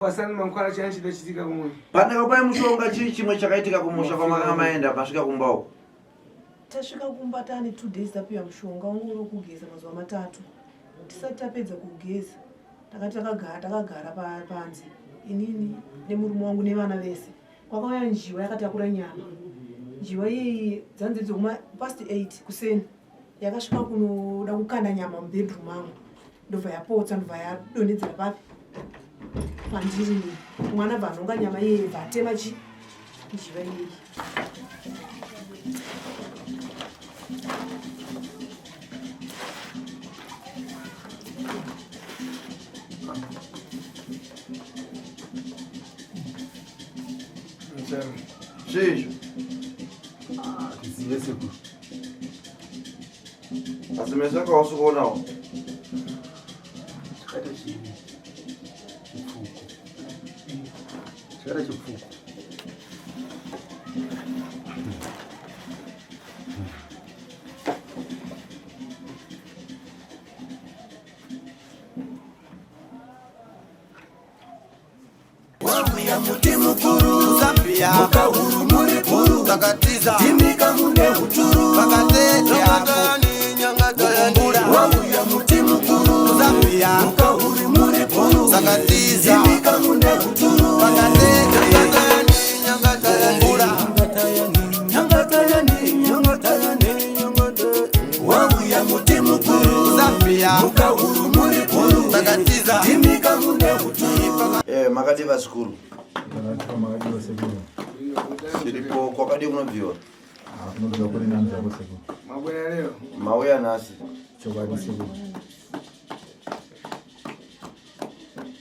Pasani mankwara chani chidachitika kumwe. Pandakapai mushonga chii chimwe chakaitika kumusha kwamakanga maenda masvika kumba uko? Tasvika kumba taane 2 days tapiwa mushonga wangu uri wekugeza mazuva matatu. Tisati tapedza kugeza takati takagara takagara panze inini nemurume wangu nevana vese. Kwakauya njiwa yakatakura nyama. Njiwa iyi dzanzi dzokuma past 8 kuseni yakasvika kunoda kukanda nyama mubedroom mangu. Ndobva yapotsa ndobva yadonhedzera papi pandiri ini mwana bva anhonga nyama iyeye bva atema chi njiva iyeyi. Chii icho? Tizive sekuru. Asi meso ako hausi kuonawo? Chakaita chii? Chipfuko. Chakaita chipfuko. Wauya muti mukuru Zambia mukahuru muri bhuru takatiza timika mune huturu vakatetea kukumbura Wauya muti mukuru Zambia mukahuru muri bhuru takatiza timika mune huturu vakatetea kukumbura Wauya muti mukuru Zambia mukahuru muri bhuru takatiza timika mune huturu Eh, makadii vazukuru? Tiripo, kwakadii kunobviwa? Kunobviwa kuri nani zvako sekuru? Mabwera leo. Mauya nhasi. Chokwadi sekuru.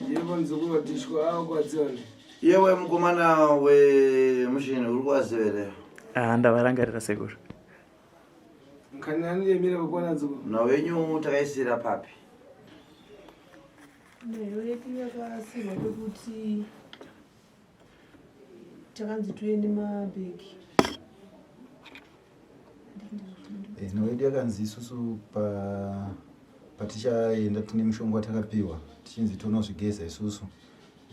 Yebo mzukuru watishwa au kwa zione. Yewe mukomana wemushini uri kuwaziva here? Ah, ndavarangarira sekuru. Mkanyani yemira kukona dzukuru. Nhau yenyu takaisira papi? Nheyo yedu yakasirwa pekuti takanzi tuye nemabhegi. Eh, nhau yedu yakanzi isusu pa patichaenda tine mushonga watakapiwa tichinzi tonozvigeza isusu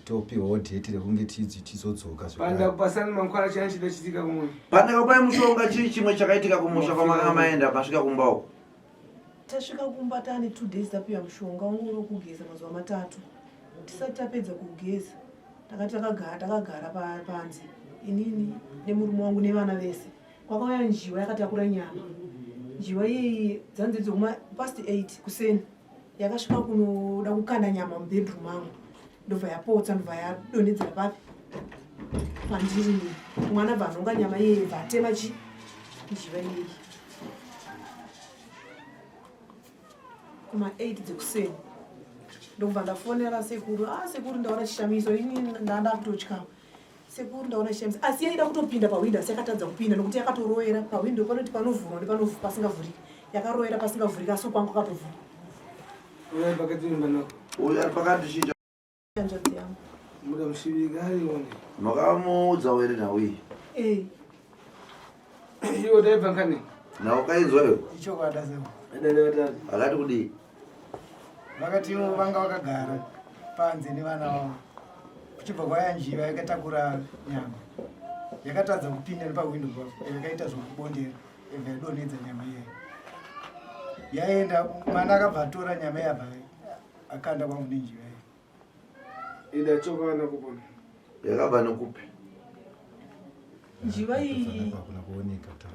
topiwawo dheti rekunge tizodzoka zvekare. Pasani mankwara chani chidachitika kumwe. Pandakapai mushonga chii chimwe chakaitika kumusha kwamakanga maenda masvika kumba uko? Tasvika kumba taane 2 days tapiwa mushonga wangu uri wekugeza mazuva matatu. Tisati tapedza kugeza takati takagara takagara panze inini nemurume wangu nevana vese. Kwakauya njiwa yakatakura nyama. Njiwa iyi dzanzi dzokuma past 8 kuseni yakasvika kunoda kukanda nyama mubedroom mangu ndobva yapotsa ndobva yadonhedzera papi pandiri mwana bva anhonga nyama iyeye bva atema chi njiva iyeyi. Kuma 8 dzekuseni ndokubva ndafonera sekuru. Ah, sekuru ndaona chishamiso ini ndandakutotya. Sekuru ndaona chishamiso asi yaida kutopinda pahwindo asi yakatadza kupinda nokuti yakatoroera pahwindo panoti panovhurwa nepano pasingavhuriki. Yakaroera pasingavhuriki asi kwangu akatovhura. Uyo ari pakati imba nako. Uyo ari pakati chinja. Hanzvadzi yangu. Muda mushivika arione. Makamuudza here nhau iyi? Eh. Iwe taibva nkani? Nhau kainzwa iwe? Ichokwadi sekuru. Akati kudii? Vakati vanga vakagara panze nevana vavo. Kuchibva kwaya njiva yakatakura nyama. Yakatadza kupinda nepahwindo papo yakaita zvokubondera yabva yadonhedza nyama iyayi. Yaenda mwana akabva atora nyama yabva akanda kwangu nenjiva iyi. Ida chokwana kupona. Yakabva nekupi? Njiva iyi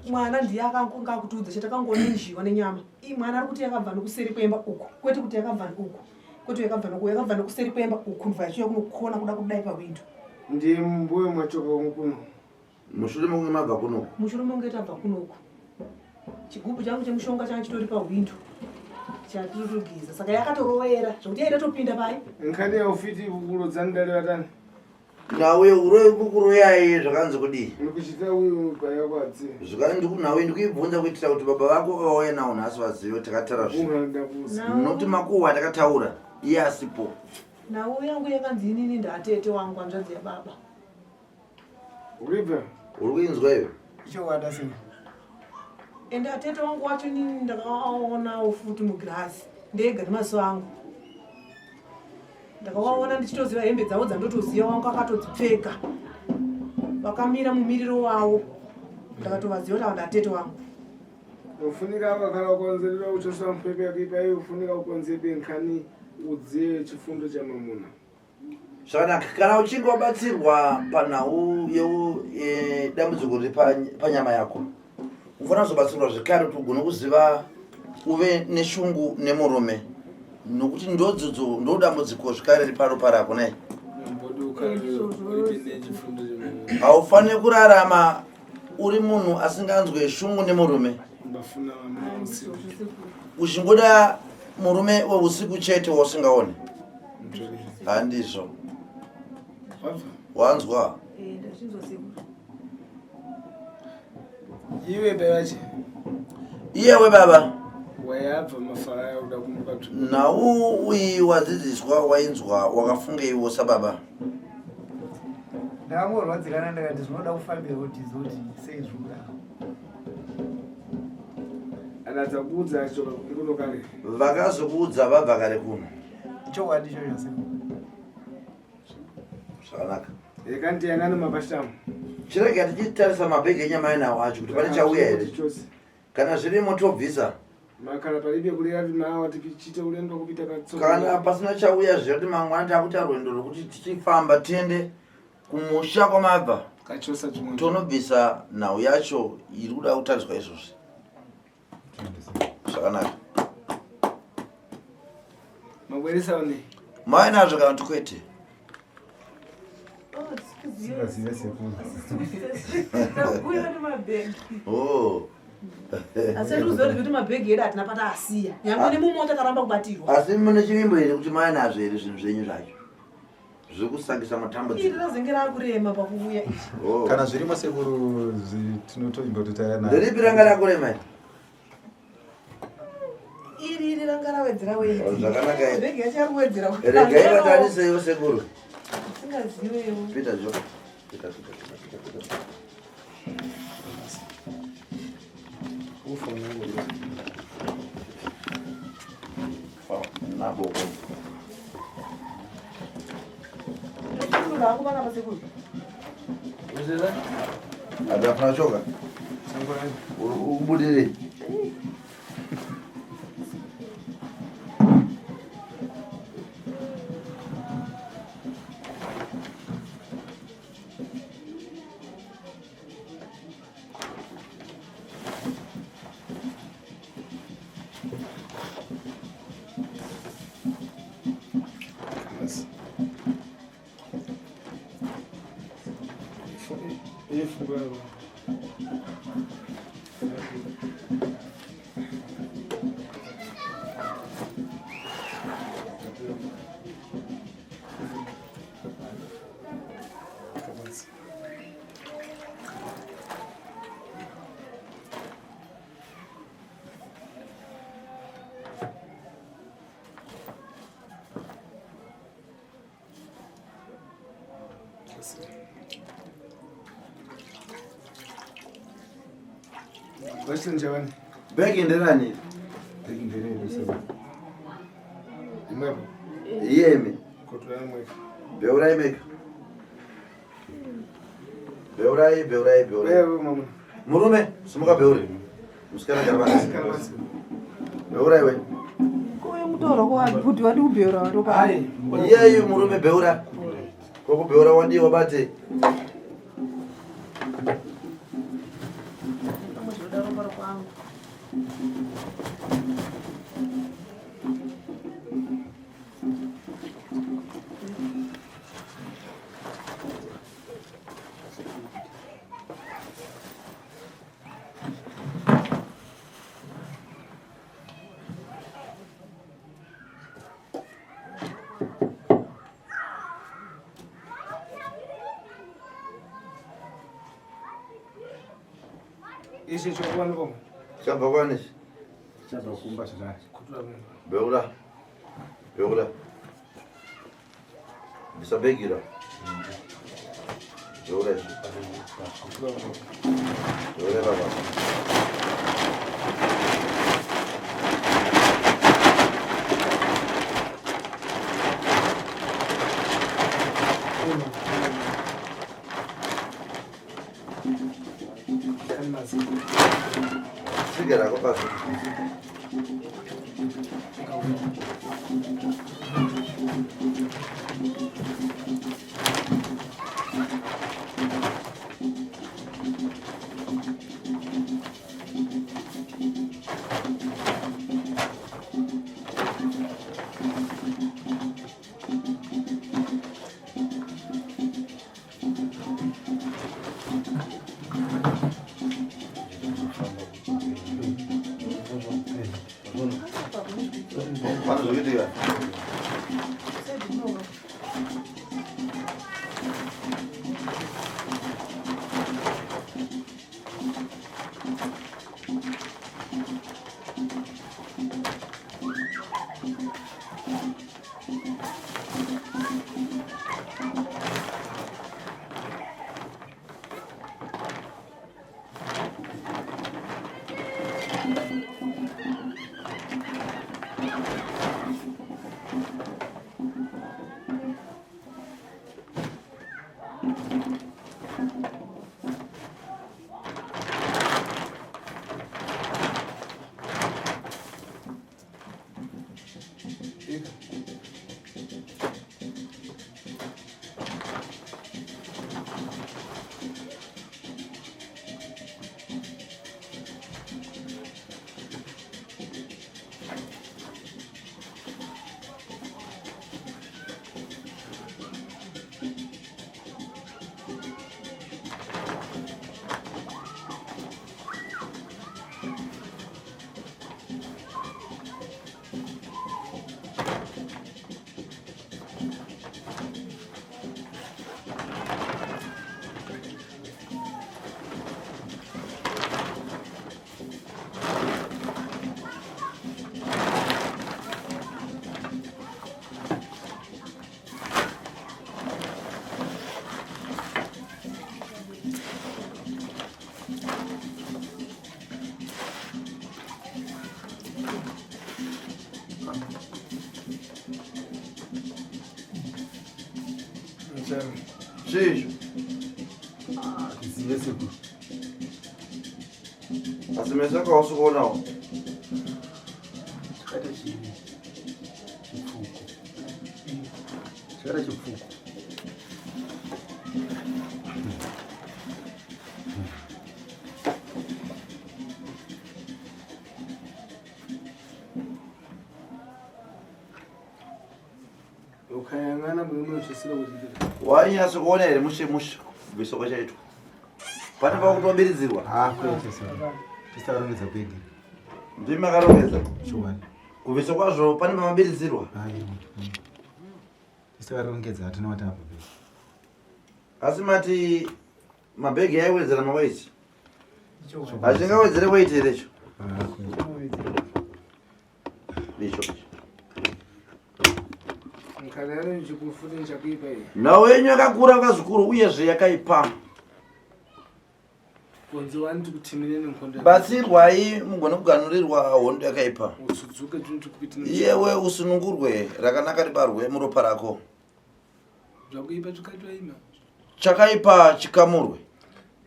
mwana ndiye akanga akutiudza chete akangoona njiva nenyama. Iyi mwana ari kuti yakabva nekuseri kwemba uku kwete kuti yakabva uku kwete yakabva noku yakabva nekuseri kwemba uku ndobva yachiuya kunokona kuda kudai pahwindo. Ndiye mbuye mwachoka kuno. Mushure mekunge mabva kunoku. Mushure mekunge tabva kunoku. Chigubhu changu chemushonga changa chitori pahwindo. Chatotogeza saka yakatoroera zvekuti yaida topinda pai. Nkhani ya ufiti kukurodza ndale vatani. Nauye uroyi kukuroyai zvakanzi kudii? Nikuchita uyu baya kwadzi. Zvakanzi kunauye ndikuibvunza kuitira kuti baba vako vauya nawo nhasi vazive takatara zvinhu. Noti makuhwa takataura iye asipo. Nhau yangu yakanzi inini ndatete wangu hanzvadzi yababa. Uripe. Uri kuinzwa iwe? Ichokwadi sei? Ende atete wangu wacho inini ndakaonawo futi mugirazi ndega nemaziso angu. Ndakavaona ndichitoziva hembe dzavo dzandotoziva wangu akatodzipfeka. Vakamira mumiriro wavo. Ndakatovaziva kuti ava ndatete wangu. Ufunika wakakhala ukonzerera uchosa mphepo yakuipa iyo ufunika ukonzebe nkhani udziye chifundo cha mamuna. Zvakanaka kana uchinge wabatsirwa panhau yedambudziko riri panyama yako unofanira kuzobatsirwa zvekare kuti ugone kuziva uve neshungu nemurume nokuti ndodzodzo ndodambudziko zvekare riri paropa rako nei haufaniri kurarama uri munhu asinganzwe shungu nemurume uchingoda murume weusiku chete wausingaoni handizvo wanzwa eh, iwe bavache iyewe baba wayabva mafara uda kumuka nhau uyi wadzidziswa wainzwa wakafungeiwo sababa Ndakangorwadzikana ndakati zvinoda kufambirwa kuti zoti sei zviri kudaro. Anatsa kuudza achoka kuno kare. Vakazokuudza vabva kare kuno. Chokwadi ichocho sekuru. Zvakanaka. Rekanti yanani mapashitamu. Chirega tichitarisa mabhegi enyama ainawo acho kuti pane chauya here. Kana zvirimo tobvisa. Makara palibe kulera kuti maawa tipichite ulendo kupita katsoka. Kana pasina chauya zviya kuti mangwana takuita rwendo rwekuti tichifamba tiende kumusha kwamabva. Kachosa chimwe. Tonobvisa nhau yacho iri kuda kutariswa izvozvi. Zvakanaka. Mabweresa one. Mai nazvo kana kuti kwete. Singazive sekuru. Kuuya nemabhegi. Oh. Asi tikuziva kuti mabhegi edu hatina pataasiya. Nyangwe nemumota taramba kubatirwa. Asi mune chivimbo here kuti mai nazvo here zvinhu zvenyu zvacho? Zviri kusangisa matambudziko. Iri razenge rakurema pakuuya izvi. Oh. Kana zvirimo sekuru tinotovimba kuti taya nazvo. Nderipi ranga rakurema iri? Iri iri ranga rawedzera wedzi. Oh, zvakanaka iri. Bhegi yacho yari kuwedzera. Regai vatarisewo sekuru. Singazivewo. Peter Jo. Peter Peter Peter Peter. Peter. Nabo. Ndakubana pasekuru. Adafuna choka. Ukubudirei. Vachinjavani. Bhegi nderani? Bhegi nderedu sekuru. Imwepo. Iyemi. Kotora mweka. Beurai meka. Beurai, beurai, beurai. Wewe mama. Murume, simuka beure. Musikana gara pasi. Beurai we. Kuuya mutoro kuti wadi kubeura ropa. Iyeyu murume beura. Kokubeura wadii wabate. Pamwe zvinoda ropa rokwangu. Ichi chokuwani komwe. Chabva kwani ichi? Chabva kumba zvakare. Kutura mweka. Beura. Beura. Bvisa bhegi iro. Beura ichi. Beura baba. Tsika rako pasi. Pane zvekuitika. Chii icho? Zive sekuru. Asi meso ako hausi kuonawo. Chakaita chipfuko. Chakaita chipfuko. Ukayang'ana murume uchisira kuchiita. Wainyatso kuona here mushe mushe kubviswa kwachaitwa? Pane pakutobiridzirwa. Ah, kwete sekuru. Tisakarongedza bhegi. Ndimi makarongedza. Chokwadi. Kubviswa kwazvo pane pamabiridzirwa. Aiwa. Tisakarongedza hatina watapa bhegi. Asi mati mabhegi aiwedzera mawaiti. Hazvingawedzere waiti here icho? Ah, kwete. Icho. Kana yari chikufuti chakuipa iyi. Nhau yenyu yakakura vazukuru uyezve yakaipa. Kunzi wani tikutimire nenkondo. Batsirwai mugone kuganurirwa hondo yakaipa. Usudzuke tikupitina. Iyewe usunungurwe rakanaka ribarwe muropa rako. Zvakuipa tukatwaima. Chakaipa chikamurwe.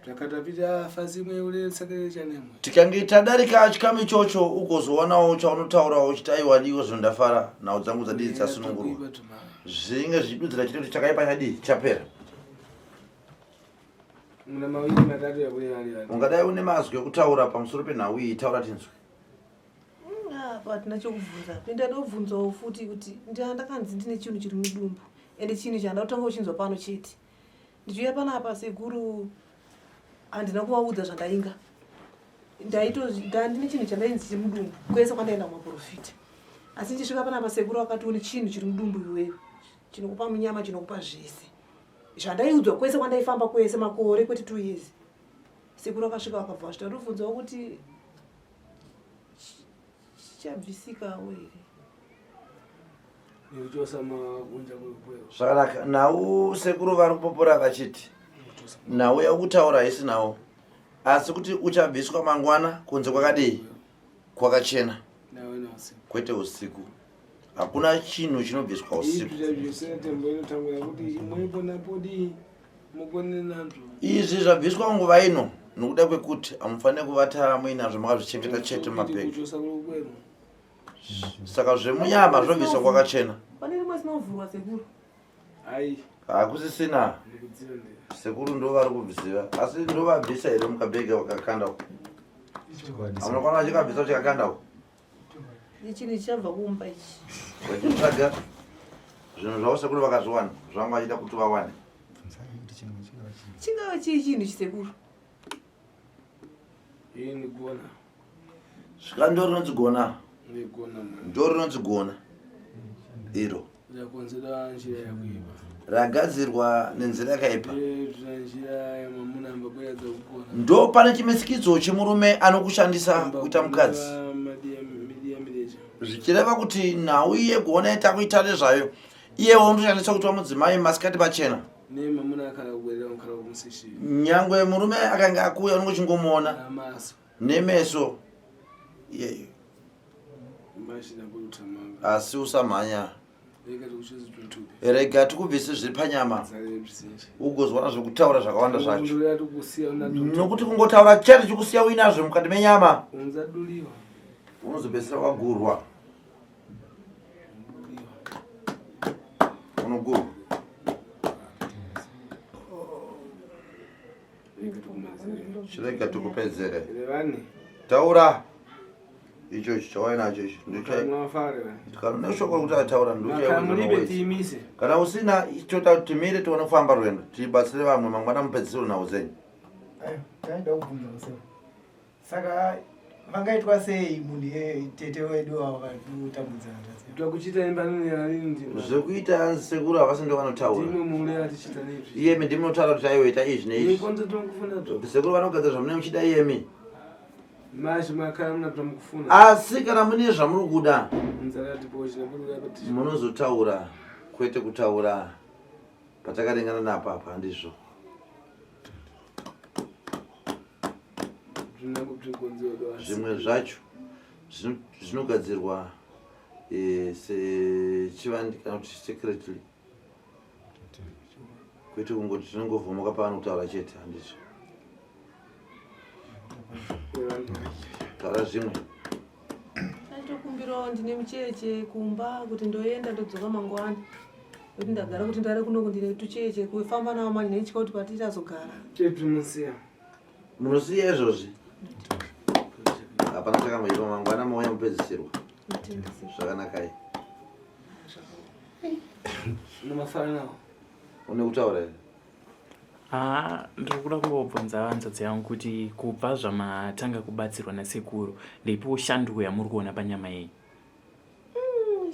Zvakatapita fasi imwe ule sakere chanemwe. Tikange tadarika chikamu ichocho ugozowanawo chaunotaurawo uchiti aiwa ndiwo zvino ndafara nhau dzangu dzadii dzasunungurwa. Zvinge zvichidudzira chete kuti chakaipa chadii chapera. Muna mawiri matatu yakuye ari ari. Ungadai une mazwi ekutaura pamusoro penhau iyi taura tinzwe. Apa hatina chokubvunza. Pinda ndobvunzawo futi kuti ndakanzi ndine chinhu chiri mudumbu ende chinhu chanda kutanga kuchinzwa pano chete. Ndichiuya panapa sekuru handina kuvaudza zvandainga. Ndandine chinhu chandainzi chiri mudumbu kwese kwandaenda kumaprofita. Asi ndichisvika panapa sekuru vakati une chinhu chiri mudumbu iwewe chinokupa munyama chinokupa zvese. Zvandaiudzwa kwese kwandaifamba kwese makore kwete 2 years. Sekuru vakasvika vakabva vasvita ndobvunzawo kuti chabvisikawo here. Zvakanaka. Nhau sekuru vari kupopora vachiti nhau yaukutaura haisi nhau asi kuti uchabviswa mangwana kunze kwakadii kwakachena kwete usiku. Hakuna chinhu chinobviswa usiku. Izvi zvabviswa nguva ino nokuda kwekuti hamufanire kuvata muinazvo makazvichengeta chete mumabhegi. Saka zvemunyama zvobviswa kwakachena. Pane rimwe sinovhurwa sekuru. Hakusisina. Sekuru ndo vari kuziva. Asi ndovabvisa here mukabhegi vakakanda uko? Hamuna kwana vachikabvisa chikakanda uko? Ichi ndichabva kumba ichi. Vachitsvaga zvinhu zvavo sekuru vakazviwana zvavanga vachida kuti vawane. Chingava chii chinhu chisekuru? Ini gona. Svika ndo rinonzi gona. Ndo rinonzi gona. Iro. Rakonzera njira yakuipa. Ragadzirwa nenzira yakaipa. Ndo pane chimisikidzo chemurume anokushandisa kuita mukadzi. Zvichireva kuti nhau iye gona yatakuita nezvayo iyewo unotoshandisa kuitwa mudzimai masikati pachena. Nyangwe murume akanga akuuya unenge uchingomuona nemeso iyeyo. Asi usamhanya, rega tikubvise zviri panyama ugozwana zvekutaura zvakawanda zvacho, nokuti kungotaura chete chikusiya uinazvo mukati menyama unozopedzisira wagurwa. Unogurwa. Chirega tikupedzere. Taura. Icho ichi chawainacho ichi ndichakana neshoko rekuti ataura ndochaiimise kana usina toda kuti timire tione kufamba rwendo tibatsire vamwe mangwana mupedzisiro nhau dzenyu. Taida kubvunza musoro. Saka vangaitwa sei munhu iyeye tete wedu avo vari kutambudza hanzvadzi yavo? Twakuchita imba nini ndima. Zvekuita hanzi sekuru havasi ndo vanotaura. Ndimwe mune atichita neizvi. Iyemi ndimi munotaura kuti aiwa ita izvi neizvi. Nikonzo tongufuna to. Sekuru vanogadzira zvamunenge muchida iyemi. Mashi makara muna tamukufuna. Asi kana mune zvamuri kuda Nzara tipochi naburuka pati. munozotaura kwete kutaura patakaringana napo apa handizvo. Zvimwe zvacho zvinogadzirwa eh, sechivandi kana kuti secretly kwete kungoti tinongovhomoka paanotaura chete handizvo. Taura zvimwe. Ndatokumbirawo ndine mucheche kumba kuti ndoenda ndodzoka mangwana. Kuti ndagara kuti ndare kuno ndine tucheche kufamba nawo manje ndinetya kuti patichazogara. Chetu musiya. Munosiya izvozvi? Hapana chakamboipa mangwana mouya mupedzisirwa. Zvakanakai. Unomafara nawo. Une kutaura here? Haa, ndiri kuda kungobvunza hanzvadzi yangu kuti kubva zvamatanga kubatsirwa nasekuru ndeipiwo shanduko yamuri kuona panyama yenyu?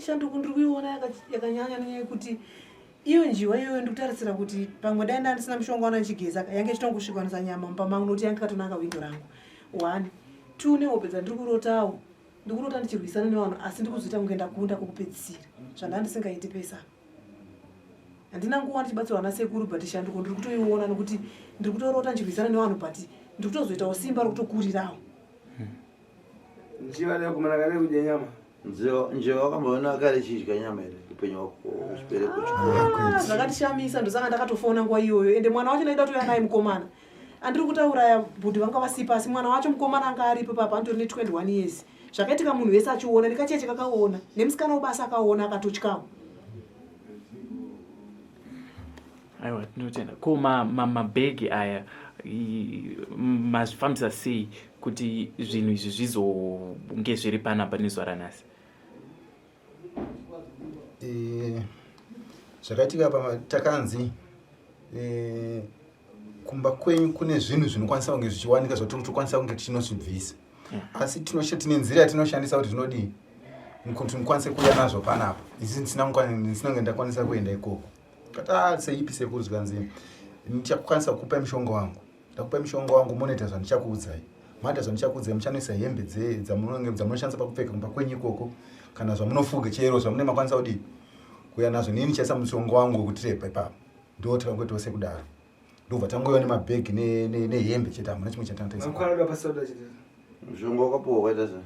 Shanduko ndiri kuiona yakanyanya nenyaya yekuti iyo njiwa iyoyo ndiri kutarisira kuti pamwe dai nda ndisina mushonga wana ndichigeza yange ichitongosvikwanisa nyama mumba mangu nokuti yange yakatonanga windo rangu. One, two nehope dzandiri kurotawo ndiri kurota ndichirwisana nevanhu asi ndiri kuzoita kunge ndakunda kwekupedzisira zvandanga ndisingaiti pese apa. Handina nguva ndichibatsirwa nasekuru but shanduko ndiri kutoiona nokuti ndiri kutorota ndichirwisana nevanhu but ndiri kutozoitawo simba rokutokurirawo. Njiva nekumana kare kudya nyama. Njiva wakamboona kare ichidya nyama here upenyu wako uchibereko chikuru? Ah, zvakatishamisa ndosaka ndakatofona nguva iyoyo ende mwana wacho ndaida kutouya naye mukomana andiri kutauraya bhudhi vanga vasipa asi mwana wacho mukomana anga aripo papa anditori ne 21 years zvakaitika munhu wese achiona nekacheche kakaona nemusikana webasa akaona akatotyawo. Aiwa tinotenda. Ko mabhegi ma, ma aya mazvifambisa sei kuti zvinhu izvi zvizonge zviri panapa nezuva ranhasi? E, zvakaitika pama takanzi e, kumba kwenyu kune zvinhu zvinokwanisa kunge zvichiwanika zvatinotokwanisa kunge tichinozvibvisa asi tine nzira yatinoshandisa kuti zvinodii kuti mukwanise kuuya nazvo panapa isi ndisina kunge ndakwanisa kuenda ikoko kati ah, seipi sekuru zvikanzi ndichakwanisa kukupai mushonga wangu ndakupai mushonga wangu munoita zvandichakuudzai maita zvandichakuudzai muchanoisa hembe dzamunoshandisa pakupfeka kumba kwenyu ikoko kana zvamunofuga chero zvamune makwanisa kudii kuuya nazvo nini ndichaisa mushonga wangu wekutirepa ipapo ndo takangoitawo sekudaro ndobva tangouya nemabhegi nehembe chete hamuna chimwe chatanotaisa mushonga wakapuwa wakaita sei?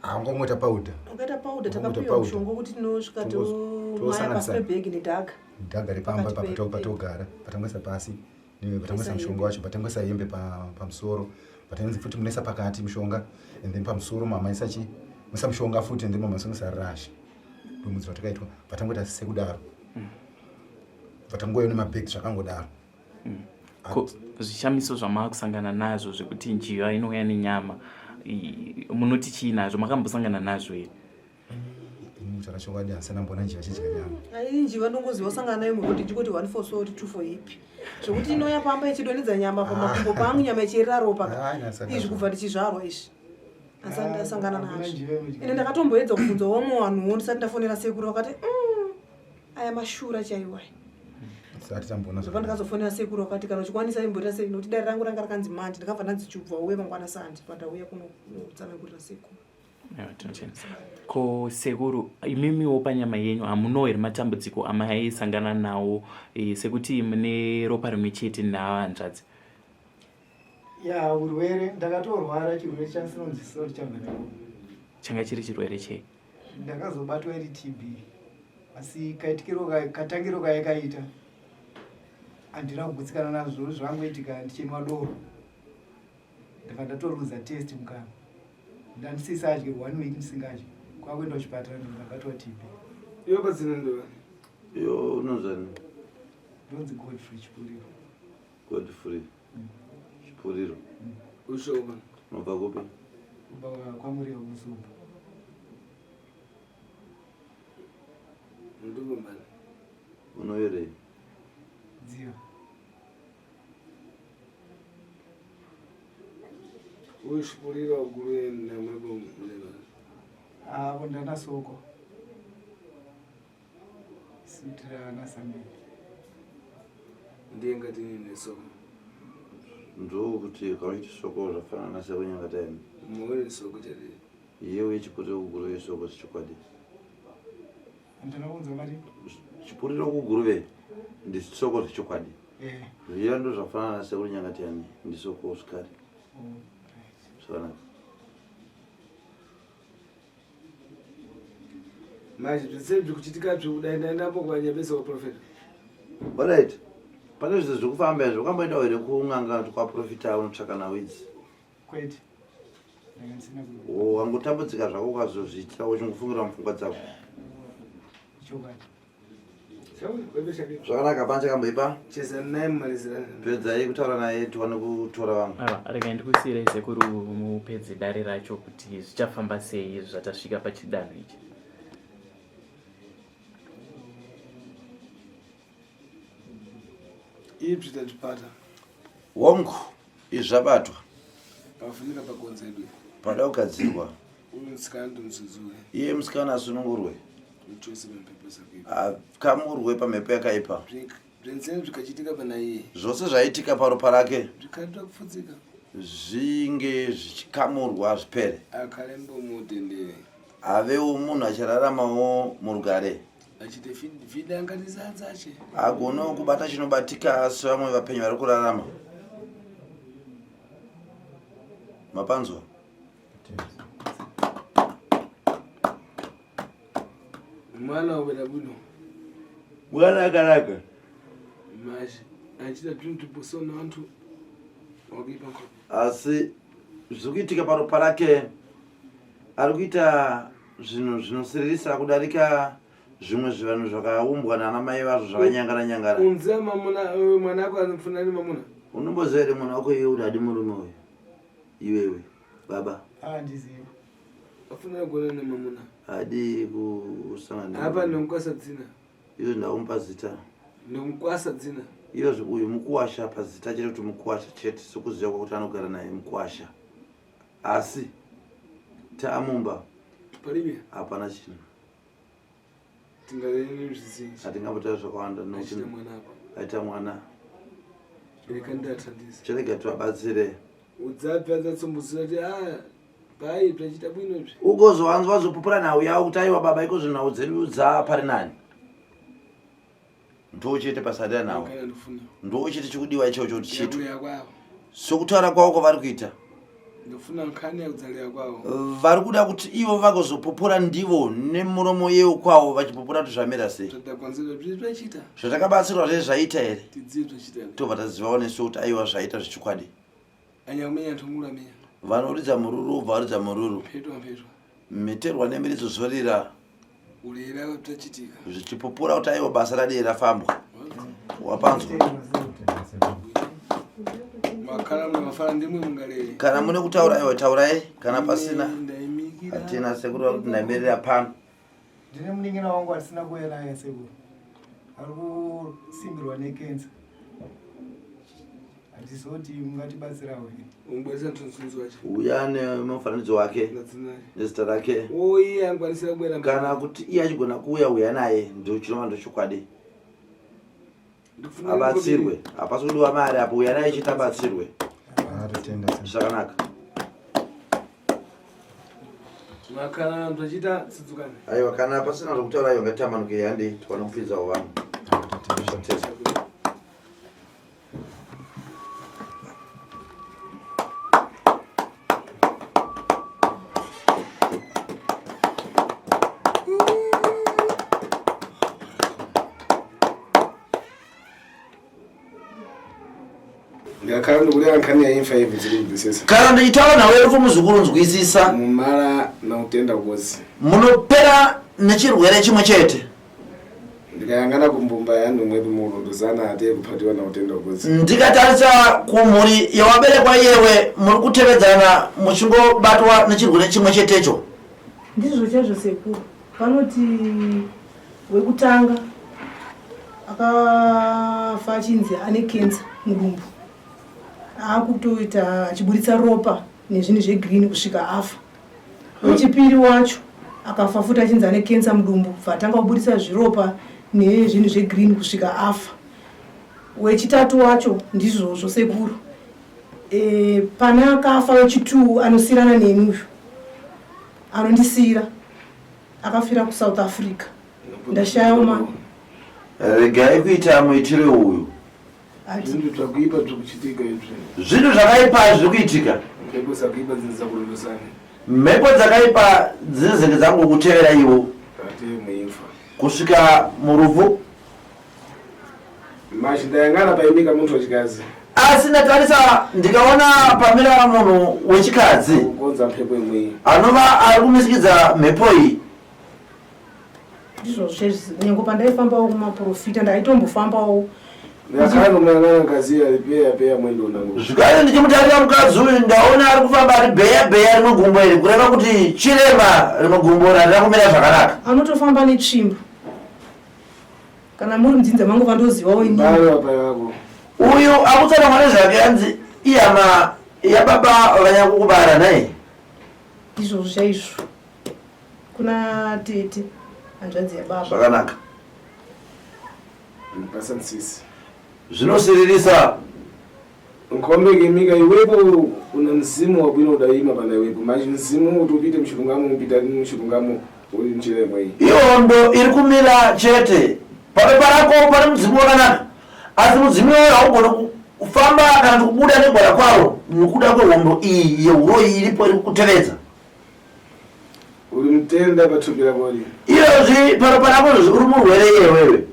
Haungongoita powder. Ukaita powder Ungoita takapiwa powder. mushonga wekuti tinosvika tomwaya Tosanganisa. pasi pebhegi nedhaga. Dhaga repamba Pakati pe- patogara patangoisa pasi patangoisa Toisa mushonga hembe. wacho patangoisa hembe pamusoro patanzi futi munoisa pakati mushonga and then pamusoro mamaisa chi muisa mushonga futi and then mamaisa rasha ndomudziro watakaitwa patangoita sekudaro patangouya nemabhegi zvakangodaro Ko zvishamiso zvamava kusangana nazvo zvekuti njiva inouya nenyama munoti chii nazvo makambosangana nazvo here ini kutaura chokwadi handisana mbona njiva chidya nyama Ai njiva ndongoziva usangana nayo murodi ndikoti one for sorry two for happy. Zvekuti inouya pamba ichidonhedza nyama pamakumbo pangu nyama ichierera ropa. Ah, ndasangana Izvi kubva ndichizvarwa izvi. Asati ndasangana Hakuna nazvo. njiva inodya Ende ndakatomboedza kubvunza vamwe vanhuwo ndisati ndafonera sekuru vakati aya mashura chaiwo aya." sati tamboona Zvobva ndakazofonera sekuru vakati kana uchikwanisa imboita sei nokuti dare rangu ranga rakanzi mandi ndakabva ndanzi chubva uye mangwana sandi pandauya kunotsanangurira sekuru. Aiwa, tinotenda. Ko sekuru imimiwo panyama yenyu hamunawo here matambudziko amaisangana nawo sekuti mune ropa rimwe chete navanzvadzi ya urwere ndakatorwara chirwere chasinonzwisisa kuti chabva neko changa chiri chirwere chei ndakazobatwa iri tb asi kaitikiro katangiro kayakaita handina kugutsikana nazvo zvangoitika ndichinwa doro ndabva ndatoruza test mukanwa ndandisisadye one week ndisingadye kwakuenda kuchipatara ndo ndabatwa tb Iwe padzina ndovani? Iyo unonzani? ndonzi godfrey chipuriro Godfrey. Chipuriro. Ushoma. Unobva kupi? kubva kwamuriwo musumba Ndukumbani. Unoyerei? dziva Uyu chipuriro guru namwepo mleva. avo ndanasoko sutira ana sambiri Ndiye ngati nini soko. Ndokuti kana uchiti soko zvafanana sekunyanga time. Muone soko chari. Iye chipuriro kuguruve soko sechokwadi. handina kunzwa mari Chipuriro kuguruve ndisoko zvechokwadi. eh Zviya ndo zvafanana sekunyanga time ndisoko zvekare. oh, right. Zvakanaka. Manje zvese zvikuchitika zvekudai ndaendapo kwanyabesa kwaprofeta. Alright. Pane zvinhu zvekufamba izvo ukamboendawo here kun'anga kwaprofita unotsvaka nhau idzi? kwete ndanga ndisina ku Oh, wangotambudzika zvako ukazozviitira uchingofungira mupfungwa dzako. chokwadi Zvakanaka hapana chakamboipa. Cheza naye mumalizirana. Pedzai kutaura naye tiwane kutora vamwe. Aiwa, regai ndikusiyirai sekuru mupedze dare racho kuti zvichafamba sei zvatasvika pachidanho ichi Ibvi tatipata. Hongu, izvi zvabatwa. Pafunika pakonzedwe. Pada kugadzirwa. Uyu musikana ndomusudzure. Iye musikana asunungurwe. Muchose pamhepo dzakaipa. Akamurwe pamhepo yakaipa. Zvenzeni zvikachitika pana iye. Zvose zvaitika paropa rake Zvikatwa kupfudzika. zvinge zvichikamurwa zvipere. Akalembo mutendere. Avewo munhu achararamawo murugare. Achite vidanga rizadzache. Agonewo kubata chinobatika sevamwe vapenyu vari kurarama. Mapanzwa? Mwana wabeda bwino. Mwana akanaka. Manje achita tuntu posona vantu wakuipa nkhope. Asi zviri kuitika paropa rake ari kuita zvinhu zvinosiririsa kudarika zvimwe zvivanhu zvakaumbwa nana mai vazvo zvakanyangara nyangara. Unze mamuna mwana wako anofuna nemamuna. Unomboziva here mwana wako iwe kuti hadi murume uyu? Iwewe baba ah ndiziva Afuna kugona nemamuna. hadi kusangana. Apa nomukwasa dzina. Izvo ndaumupa zita. Nomukwasa dzina. Iyozvo uyu mukuwasha pazita chete kuti mukuwasha chete sekuziva kwakuti anogara naye mukuwasha. Asi taamumba Paribe hapana chinhu. tingareni zvizinji. Hatingambotaura zvakawanda nokuti Achita mwana apa. aita mwana. Reka ndathandisa. Chirega tivabatsire. Udzabva adzatsombozira kuti ah pai zvachita bwino izvi. Ugozowanzwa wazopupura nhau yavo kuti aiwa baba iko zvinhu dzedu dzapari nani. Ndo chete pasarira nhau. Kana ndofuna. Ndo chete chikudiwa ichocho kuti chiitwe. Yakuya kwavo. Sokutaura kwavo kwavari kuita. Ndofuna nkhani yakudzalira kwawo. Vari kuda kuti ivo vagozopupura ndivo nemuromo yewo kwavo vachipupura kuti zvamira sei. Zvatakonzerwa zviri zvachita. Zvatakabatsirwa zvee zvaita here? Tidzive zvachita. Tobva tazivawo nesu kuti aiwa zvaita zvechokwadi. Anyakumenya nthungulu amenya. Vanoridza mururu wobva varidza mururu. Mphetwa mphetwa. Mheterwa nemiridzo zvorira. Ulera zvachitika. Zvichipupura kuti aiwa basa radii rafambwa. Wapanzwa. Makhala muna mafara ndimwe mungalere. Kana mune kutaura aiwa taurai kana pasina. Ndaimikira. Hatina sekuru vakuti ndaimirira pano. Ndine munin'ina wangu atisina kuuya naye sekuru. Ari kusimbirwa nekensa. Handizoti mungatibatsirawo here? Ungwarisa mthunzi wacho. Uya nemufananidzo wake nezita rake. Oiye angwanisira kubwera. Kana kuti iye achigona kuuya uya naye ndochinova ndochokwadi. Abatsirwe. Hapasi kudiwa mari apo uya naye chete abatsirwe. Zvakanaka. Kana zvachiita tsidzukane. Aiwa kana pasina zvokutaura aiwa ngatitamanuke handei tiwane kupinzawo vanhu. Ndakhala ndikulera nkhani ya imfa ivi dziri kubvisisa. Kana ndichitaura nawe rufu muzukuru nzwisisa. Mumara nautenda kozi. Munopera nechirwere chimwe chete. Ndikayangana kumbumba yanhu mwedu mulunduzana ate kuphatiwa nautenda kozi. Ndikatarisa kumhuri yawaberekwa iyewe muri kutevedzana muchingobatwa nechirwere chimwe chetecho. Ndizvo chaizvo sekuru. Panoti wekutanga akafa achinzi ane kensa mudumbu akutoita achiburitsa ropa nezvinhu zvegreen kusvika afa. Wechipiri wacho akafa futi achinzi ane kensa mudumbu bva atanga kuburitsa zviropa nezvinhu zvegreen kusvika afa. Wechitatu wacho ndizvozvo sekuru. E, pane akafa wechituu anosirana neni uyu anondisira akafira kusouth africa ndashayawo ma regai kuita muitiro uyu Zvinhu zvakuipa zviri kuchitika izvi. Zvinhu zvakaipa zviri kuitika. Mhepo dzakaipa dzinza kurondosana. Mhepo dzakaipa dzinozenge dzangokutevera iwo. Ate muimfa. Kusvika murufu. Mashi ndayangana paimika muntu wechikadzi. Asi ndatarisa ndikaona pamira munhu wechikadzi. Kukonza mhepo imwe. Anova ari kumisikidza mhepo iyi. Ndizvo zvezvi nyange pandaifambawo kumaprofita ndaitombofambawo. Zvikare ndichimutarira mukadzi uyu ndaona ari kufamba ari bheya bheya rimwe gumbo iri kureva kuti chirema rimwe gumbo rarira kumira zvakanaka. Anotofamba netsvimbo. Kana muri mudzinza mangu vandozivawo ini. Uyu akutsanangwa nezvake anzi ihama yababa vanyakukubara nhai. Ndizvozvo chaizvo. Kuna tete hanzvadzi yababa. Zvakanaka. Ndipasa nsisi. Zvinosiririsa. Nkombe kemika iwepo una mzimu wabwino udaima pana iwepo manje mzimu kuti upite muchilungamo upita muchilungamo uri njira imweyi. Ihondo iri kumira chete. Papepa rako pane mudzimu wakanaka asi mudzimu iwoyo haugoni kufamba kana kuti kubuda negwara kwaro nokuda kwehondo iyi yehuroyi iripo iri kukutevedza. Uri mutenda pathumbi rakori. Iyozvi pano panako izvozvi uri murwere iye wewe.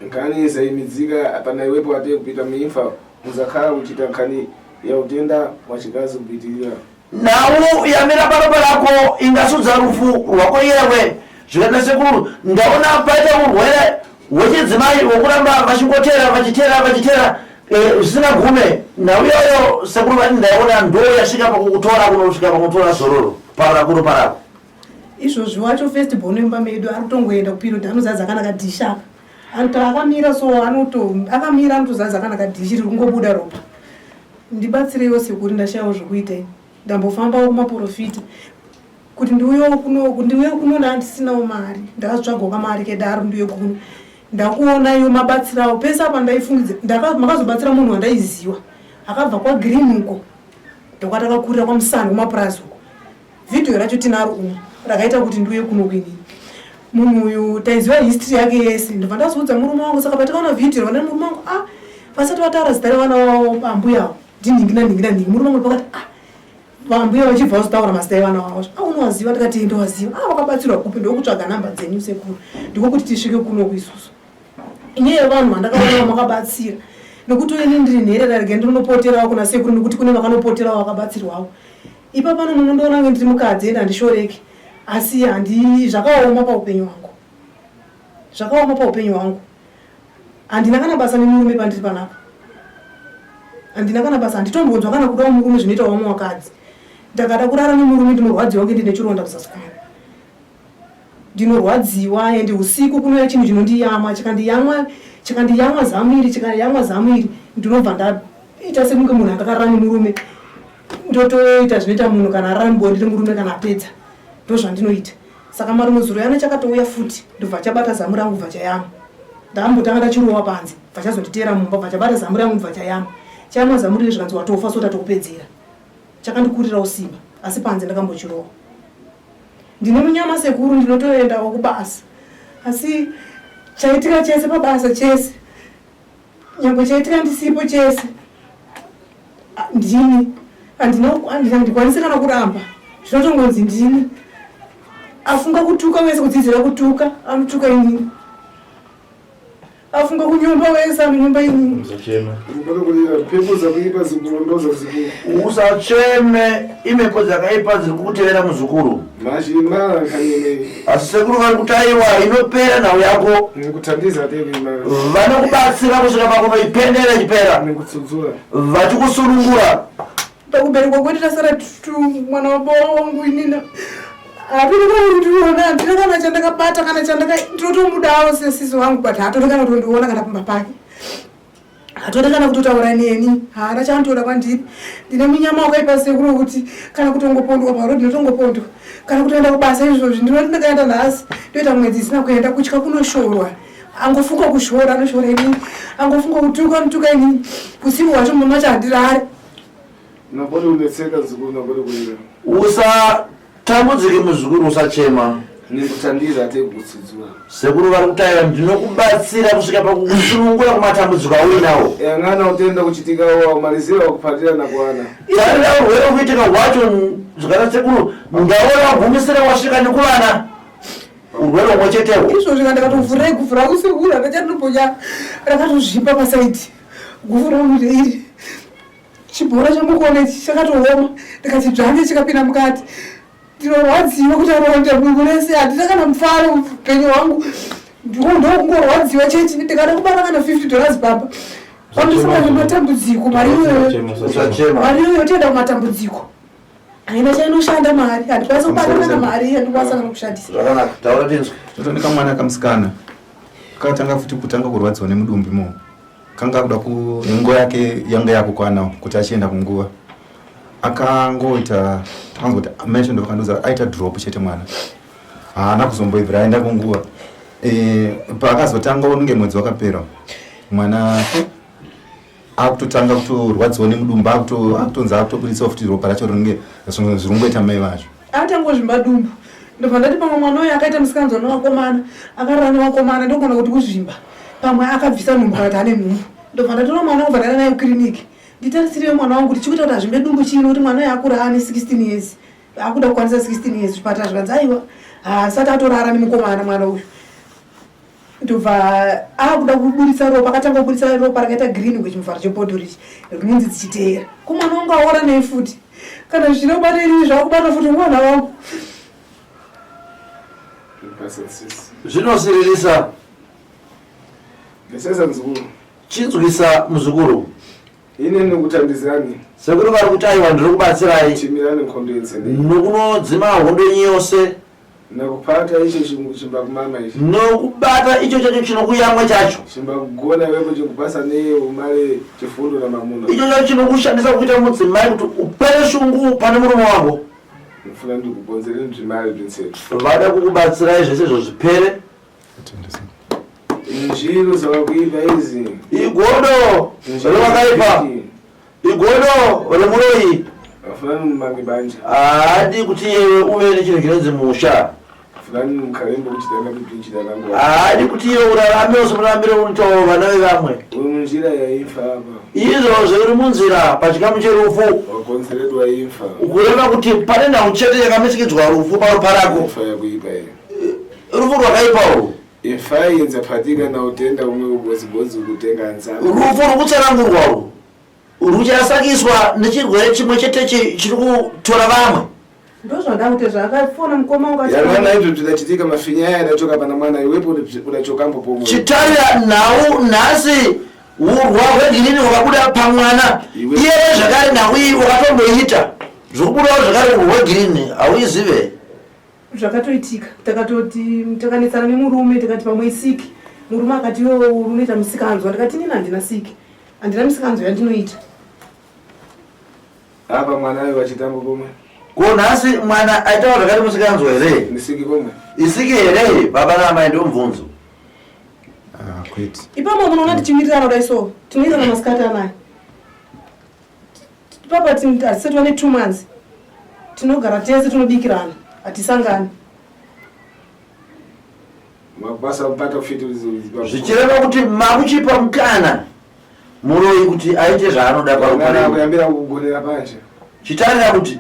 Nkhani isaimidzika pana iwepo ate kupita muimfa muzakhala kuchita nkhani ya utenda wachikazi kupitirira. Nhau yamira paropa rako ingasudza rufu rwako iyewe zvikati nasekuru ndaona paita urwere hwechidzimai hwekuramba vachingotera vachitera vachitera Eh, zvisina gume nhau iyoyo sekuru vati ndaiona ndo yasvika pakukutora kunosvika pakutora zororo parako ropa rako. Izvozvi wacho first born wemba medu ari kutongoenda kuperiod anozadza kana kadhishi apa anoto akamira so anoto akamira anotozadza kana kadhishi riri kungobuda ropa. Ndibatsireiwo sekuru ndashayawo zvokuita ini ndambofambawo kumaporofita kuti ndiuyewo kuno ndiuye kuno ndandisinawo mari ndakatsvagawo kamari kedaro ndiuye kuno ndakuona iyo mabatsirawo pese apa ndaifungidza makazobatsira munhu wandaiziwa akabva kwagreen uko ndokwatakakurira kwamusana kumapurazi uko vhidhiyo racho tinaro umu rakaita kuti ndiuye kuno kuinini munhu uyu taiziva history yake yese ndobva ndazoudza murume wangu saka patikaona vhidhiyo rona murume wangu ah vasati vataura zita revana vavo ambuyawo ndinhingi nanhingi nanhingi murume wangu pakati ah. Vambuya vachibva vazotaura mazita evana vavo. Ah, unovaziva? Ndikati ndovaziva. Ah, vakabatsirwa kupi? Ndokutsvaga namba dzenyu sekuru. Ndiko kuti tisvike kuno isusu. Inyaya yevanhu vandakaona vamakabatsira. Nekuti ini ndiri nherera rega ndinonopoterawo kuna sekuru nekuti kune vakanopoterawo vakabatsirwawo. Ipa pano munondiona kunge ndiri mukadzi ende handishoreki. Asi handi zvakaoma paupenyu hwangu. Zvakaoma paupenyu hwangu. Handina kana basa nemurume pandiri panapa. Handina kana basa, handitombonzwa kana kudawo murume zvinoita vamwe vakadzi. Ndakada kurara nemurume ndinorwadziwa kunge ndine chironda kuzasi kwangu. Ndinorwadziwa and usiku kunouya chinhu chinondiyamwa, chikandiyamwa, chikandiyamwa zamu iri, chikayamwa zamu iri, ndinobva ndaita sekunge munhu angakarara nemurume. Ndotoita zvinoita munhu kana arara mubonde nemurume kana apedza. Ndozvandinoita. Saka marume zuro yana chakatouya futi ndobva chabata zamu rangu bva chayamwa. Ndakambotanga ndachirova panze bva chazonditeera mumba bva chabata zamu rangu bva chayamwa. Chayamwa zamu riri zvikanzi watofa so tatokupedzera. Chakandikurirawo simba asi panze ndakambochirova. Ndine munyama sekuru ndinotoendawo kubasa asi chaitika chese pabasa chese nyangwe chaitika ndisipo chese ndini handikwanisi kana kuramba zvinotongonzi ndini afunga kutuka wese kudzidzira kutuka anotuka inini afunga kunyomba wese anonyomba inini Usacheme imhepo dzakaipa dziri kukutevera muzukuru. Asi sekuru vari kuti aiwa inopera nhau yako. Vanokubatsira kusvika pakunoipendera ichipera. Vachikusunungura. Pakuberekwa kwedu tasara tu mwana wababa wangu inini hatodi kana kundiona handina kana chandakabata kana chandaka ndinotomudawo sesisi wangu but hatodi kana kutondiona kana pamba pake hatodi kana kutotaura neni haana chaanotoda kwandiri ndine munyama wakaipa sekuru wekuti kana kutongopondwa parodi ndinotongopondwa kana kutoenda kubasa izvozvi ndinoti ndakaenda nhasi ndoita mwedzi isina kuenda kutya kunoshorwa angofunga kushora anoshora inini angofunga kutuka anotuka inini usiku hwacho mama chandirare Nabone unetseka mzukuru nabone kurira. Usatambudzike muzukuru usachema. Nekutandiza atekutsudzura. Sekuru vari kutaira ndinokubatsira kusvika pakukusunungura kumatambudziko auinawo. Yangana utenda kuchitika wamalizira wakupatira nakuwana. Tarira urwere kuitika hwacho zvikana sekuru ndaona wagumisira wasvika nekuvana. Urwere humwe chetehwo. Izvozvi kana ndakatovhurira guvhu rangu sekuru rakachandinoponya rakatozvimba pasaidi guvhu rangu reiri. Chibhora chemukono ichi chakatooma ndikachidzvanya chikapinda mukati. Ndinorwadziwa kuti aronda bungu rese handina kana mufaro upenyu hwangu ndokungorwadziwa chete ndikada kubata kana 50 dollars baba pandosangana nematambudziko mari iyoyo mari iyoyo toenda kumatambudziko haina chainoshanda mari handikwanisa kubata kana mari handikwanisa kana kushandisa zvakanaka taura tinzwe totooneka mwana kamusikana kakatanga futi kutanga kurwadziwa nemudumbu imomo kanga akuda ku nguva yake yanga yakukwana kuti achienda kunguva akangoita takanzwa kuti amai ndo vakandiudza aita drop chete mwana haana kuzomboibvira aenda kunguva e, paakazotanga unenge mwedzi wakapera mwana akutotanga kutorwadziwa nemudumbu akutonzi akutoburitsawo futi ropa racho rinenge zviringoita mai vacho atangozvimba dumbu ndobva ndati pamwe mwana uyo akaita musikanzwa nevakomana akarara nevakomana ndogona kuti kuzvimba pamwe akabvisa nhumbu kana kuti ane nhumbu ndobva ndatora mwana kubva ndaenda naye kukiriniki nditarisiriwe mwana wangu kuti chikuita kuti azvimbe dumbu chii nokuti mwana uyo akura ane 16 years akuda kukwanisa 16 years zvipatara zvikanzi aiwa haasati atorara nemukomana mwana uyu ndobva akuda kuburitsa ropa akatanga kuburitsa ropa rakaita green kuchimuvharo chebhodhoro ichi rinonzi dzichiteera ko mwana wangu aora nei futi kana zvichida kubata irii zvakubata futi mwana wangu Zvinosiririsa. Chinzwisa muzukuru. Ini ndikutandizani. Sekuru vari kuti aiwa ndiri kubatsirai. Chimirani nkondo yensene. Nokunodzima hondo yenyu yose. Nekupata icho chimbakumama ichi. Nokubata icho chacho chinokuyamwa chacho. Chimbakugona wepo chikupasa neumale chifundo namamuna. Icho chacho chinokushandisa kuita mudzimai kuti upere shungu pane murume wako. Ndifuna ndikukonzere zvimari zvinsetu. Vada kukubatsirai zvese izvo zvipere. Njiru dzakakuipa izi. Igodo rewakaipa. Igodo remuroyi. Afanani mumange banja. Haadi kuti iyewe uve nechinhu chinonzi musha. Fulani mukhalembo kuchitanga kuchitanga nguva. Haadi kuti iwe urarame usimurambire unoitawo vana vevamwe. Uri munjira yaimfa apa. Izvozvo uri munzira pachikamu cherufu. Wakonzeredwa imfa. Kureva kuti pane nhau chete yakamisikidzwa rufu paropa rako. Imfa yakuipa iyo. Rufu rwakaipa urwu. Imfa yenzapatika na utenda umwe ubodzibodzi ukutenga nzara. Rufu rwukutsanangurwa urwu ruchasakiswa nechirwere chimwe chete chiri kutora vamwe. Ndozvandava kuti zvakafona mukoma wangu achiti- Yamwana izvo zvidachitika mafinya aya adachoka pana mwana iwepo udachokambo pomwe. Chitarira nhau nhasi urwa hwegirini hwakabuda pamwana Iwe- iyeye zvakare nhau iyi wakatomboita zvokubudawo zvakare urwa hwegirini hauizive. Zvakatoitika takatoti takanetsana nemurume tikati pamwe isiki murume akati iwe unoita misikanzwa ndikati inini handina siki handina misikanzwa yandinoita. Apa mwana ayo vachitambo pomwe. Ko nhasi mwana aitawo zvakati musikanzwa here? Nisiki pomwe. Isiki here baba naamai ndiwo mubvunzo. Ah, kwete. Ipapo munoona tichiwirirana kudai so tinowirirana masikati anaya. Ipapa hatisati vane 2 months tinogara tese tinobikirana hatisangani. Mabasa kupata kufiti Zvichireva kuti makuchipa mukana muroyi kuti aite zvaanoda paropa renyu. Kuyambira kugonera panje. Chitarira kuti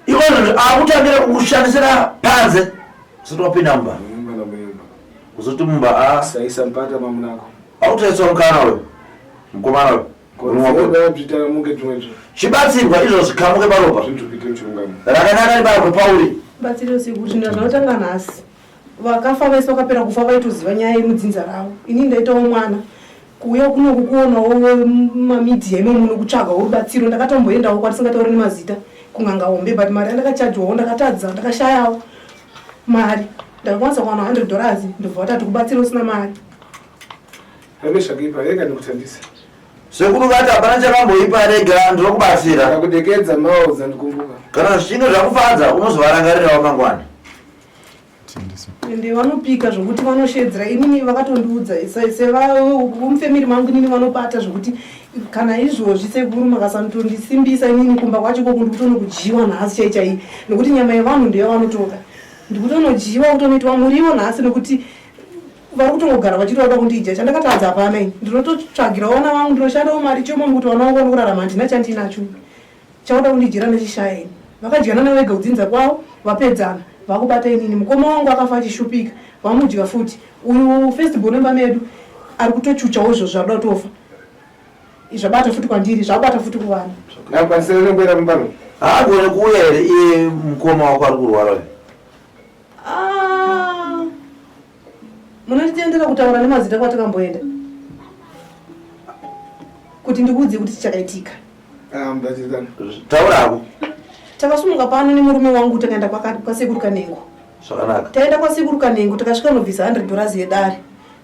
ikozvo akutangira kukushandisira panze usati wapinda mumba. Uzoti mumba a saisa mpata mamunako. Akutaiswa mukana uyu mukomana uyu. Chibatsirwa izvo zvikamuke paropa. Rakanaka ribarwe pauri. Batsiro sekuru zvinhu zvinotanga nhasi. Vakafa vese vakapera kufa vaitoziva nyaya yemudzinza ravo. Ini ndaitawo mwana. Kuuya kunoku kuonawo mamidia imomo nokutsvagawo rubatsiro ndakatomboendawo kwatisingatauri nemazita kun'anga hombe but mari yandakachajwawo ndakatadza ndakashayawo mari ndakakwanisa kuwana 100 dollars ndobva vatati kubatsira usina mari. Pane zvakaipa rega ndikutambise. Sekuru vati hapana chakamboipa rega ndinokubatsira. Ndakudekedza maudza ndikumbuka. Kana zvichinge zvakufadza unozovarangarirawo mangwana. Ende vanopika zvokuti vanoshedzera inini vakatondiudza sevamufemiri mangu inini vanobata zvokuti kana izvozvi sekuru makasatondisimbisa inini kumba kwacho ikoko ndikutonokudyiwa nhasi chai chai nokuti nyama yevanhu ndeyavanotoda ndikutonodyiwa kutonoitwa muriwo nhasi nokuti vari kutongogara vachiti vada kundidya chandakatadza hapana ini ndinototsvagirawo vana vangu ndinoshandawo mari chomo mukuti vana vangu vanokurarama handina chandinacho Chauda kundidyira ndechishaya ini. Vakadyana vega kudzinza kwavo vapedzana vakubata inini. Mukoma wangu akafa achishupika vamudya futi. Uyu first born wemba medu ari kutochuchawo izvozvo zvakuda kutofa. Zvabata futi kwandiri zvabata futi kuvana. Akwanisira nekuenda mumba no? Haagone kuuya here iye mukoma wako ari kurwara uyu? Ah, munonditendera kutaura nemazita kwatakamboenda kuti ndikuudze kuti chichakaitika. Ah, Taura hako. Takasumuka pano nemurume wangu takaenda kwasekuru Kanengo. Zvakanaka. Taenda kwasekuru Kanengo takasvika nobvisa 100 dollars yedare.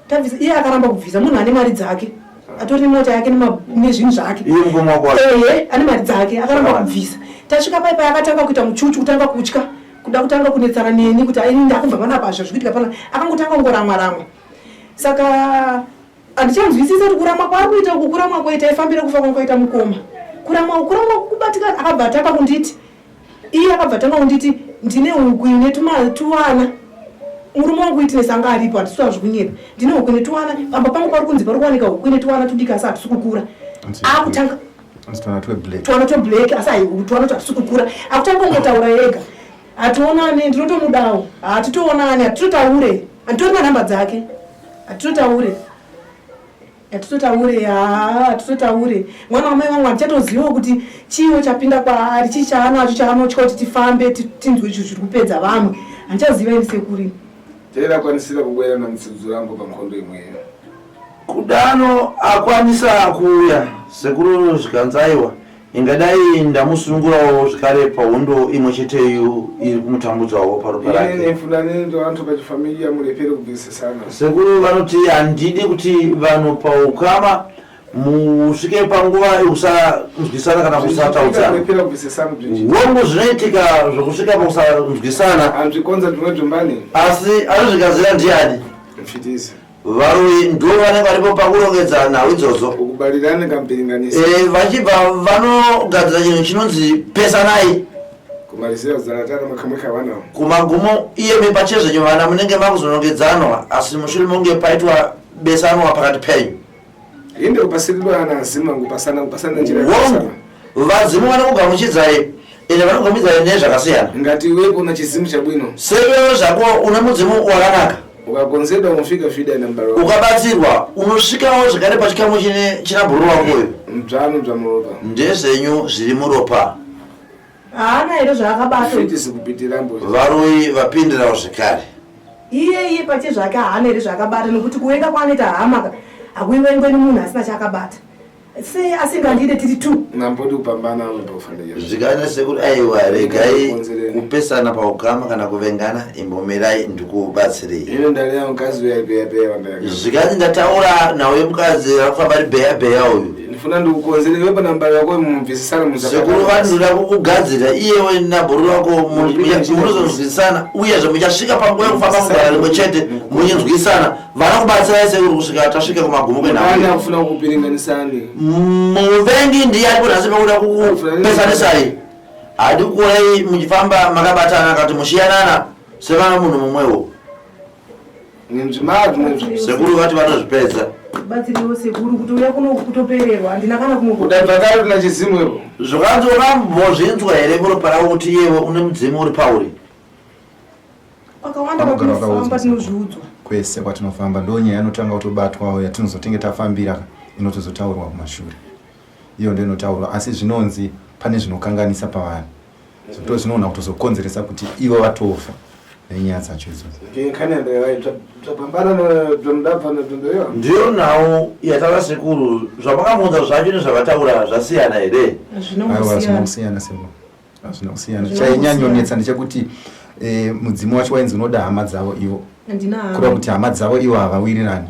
Tabvisa iye akaramba kubvisa munhu ane mari dzake. Atori nemota yake nezvinhu zvake. Iye mukoma wako wacho. Ehe, ane mari dzake akaramba kubvisa. Tasvika pai pai akatanga kuita muchuchu kutanga kutya kuda kutanga kunetsana neni kuti aini ndakubva panapa zvo zvikuitika pana akangotanga kungoramwa ramwa. Saka Handichanzwisisa kuti kuramwa kwaari kuita uku kuramwa kwei taifambira kufa kwangu kwaita mukoma. Kuramwa uku kuramwa kubatikana akabva atanga kunditi iye akabva atanga kunditi ndine huku ine tuwana murume wangu witness anga aripo hatisi kutaura zvekunyepa ndine huku ine tuwana pamba pangu pari kunzi pari kuwanika huku ine tuwana tudiki asi hatisi kukura akutanga tuwana tweblack asi haihuku tuwana hatisi kukura akutanga kungotaura ega hationane ndinotomudawo hatitoonane hatitotaure handitorina nhamba dzake Hatitotaure. Hatitotaure. Haa, hatitotaure. Mwana wamai vangu handichatozivawo kuti chiiwo chapinda kwaari, chii chaanacho chaanotya kuti tifambe tinzwe izvo zviri kupedza vamwe. Handichaziva ini sekuru ini. Taira akwanisira kubwera na Mutsidzurambo pankhondo imweyo. Kudano akwanisa kuuya sekuru zvikanzi aiwa Ingadai ndamusunungurawo zvekare pahondo imwe cheteyo iri kumutambudzawo paropa rake. Inini funani ndo pachifamilia mulepere kubvisisana. Sekuru vanoti handidi kuti vanhu paukama musvike panguva yekusanzwisana kana kusataudzana. Mulepere kubvisisana bzinji. Hongu zvinoitika zvokusvika pakusanzwisana. Hanzvikonza tumwe tumbani. Asi anozvigadzira ndiani? Mfitisi. Varoyi ndivo vanenge varipo pakurongedza nhau idzodzo. Ukubarirane kampiringanisa. Eh, vachibva vanogadzira chinhu chinonzi pesanai. Kumalizira kuzalatana mwekha wanawo. Kumagumo iyemi pachezvenyu vana munenge makuzonongedzanwa asi mushure monge paitwa besanwa pakati penyu. Inde kupasiridwa ana azimu angu pasana kupasana njira Wongu vadzimu vanokugamuchidzai ende vanokugamuchidzai nezvakasiyana. Ngati iwepo una chizimu chabwino. Sewewe zvako une mudzimu wakanaka. Ukakonzedwa unofika fida na mbalo. Ukabatsirwa unosvikawo zvekare pachikamu chine china bhuru wako uyu. Mdzvano bza muropa. Ndezvenyu zviri muropa. Haana here zvaakabata? Fitisi kupitira mbo. Varoyi vapindirawo zvekare. Iye iye pachezvake haana here zvaakabata nekuti kuvenga kwaanoita hama ka hakuivengwe nemunhu asina chaakabata. Sei asingandide tiri two? Nambodi kupambana unotofanira. Zvikana sekuru aiwa regai kupesana paukama kana kuvengana imbomirai ndikubatsirei. Ino ndaleya mukadzi uya beya beya wandaka. Zvikanzi ndataura nhau yemukadzi akufamba ari beya beya uyu. Ndifuna ndikukonzere iwe pana mbari wako mubvisisana muzaka. Sekuru vanoda kukugadzira iyewe nabhuru wako munozonzwisana uyezve muchasvika panguva yekufamba mugwara rimwe chete muchinzwisana vanokubatsirai sekuru kusvika tasvika kumagumo kwenhau. Akufuna kukupiringanisani. Muvengi ndiye ari kunhasi pakuda kukupesanisai. Hadi kuonai muchifamba makabatana kati muchiyanana sevana munhu mumwewo. Sekuru vati vanozvipedza. Batsiriwo sekuru kuti uya kuno kutopererwa handina kana kumwe Kudabva kare kuna chizimu ipo. Zvakanzi wakambozvinzwa here muropa rako kuti iyewe une mudzimu uri pauri? Kwakawanda Vanogara kwatinofamba vakaudzwa. tinozviudzwa. Kwese kwatinofamba ndo nyaya inotanga kutobatwawo yatinozotenge tafambira inotozotaurwa kumashure. Iyo ndo inotaurwa asi zvinonzi pane zvinokanganisa pavanhu. Ndo zvinoona kutozokonzeresa kuti ivo vatofa nenyaya dzacho idzodzo. Ndiyo nhau yataura sekuru zvamakamuudza zvacho nezvavataura zvasiyana here? Aiwa hazvina kusiyana sekuru. Hazvina kusiyana. Chainyanyonetsa ndechekuti eh, mudzimu wacho wainzi unoda hama dzavo ivo. Handina hama. Kureva kuti hama dzavo ivo havawirirani.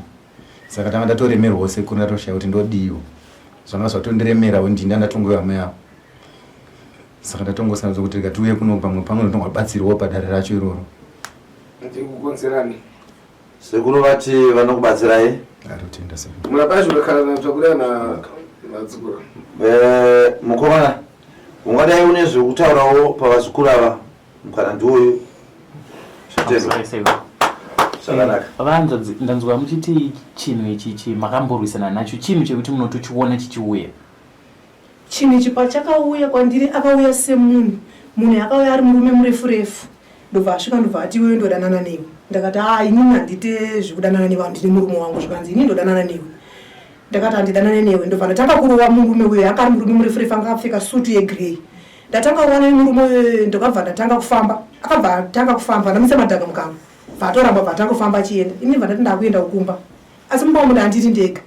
Saka tanga ndatoremerwawo sekuru ndatoshaya kuti ndodiiwo. Zvanga zvatondiremerawo ndini ndatongove hama yavo. Saka ndatongosarudza kuti rega tiuye kuno pamwe pamwe ndinongobatsirwawo padare racho iroro. Ndikukonzerani. Sekuru vati vanokubatsirai. Arotenda sekuru. Murapazvo kakhala na zvakuda na vadzukuru. Eh, mukomana ungadai une zvekutaurawo pavazukuru ava mukana ndiwoyu. Zvitendo. Zvakanaka. Vanzvadzi, ndanzwa muchiti chinhu ichi chi makamborwisana nacho chinhu chekuti munotochiona chichiuya. Chinhu ichi pachakauya kwandiri akauya semunhu munhu akauya ari murume murefu refu ndobva asvika ndobva ati iwewe ndodanana newe ndakati haa inini handite zvekudanana nevanhu ndine murume wangu zvikanzi inini ndodanana newe ndakati handidanane newe ndobva ndatanga kurova murume uyo anga ari murume murefu refu anga akapfeka sutu yegrey ndatanga kurova nemurume uyoyo ndokabva ndatanga kufamba akabva atanga kufamba ndamisa madhaga mukanwa bva atoramba bva atanga kufamba achienda inini bva ndati ndakuenda kukumba asi mumba umu ndandiri ndega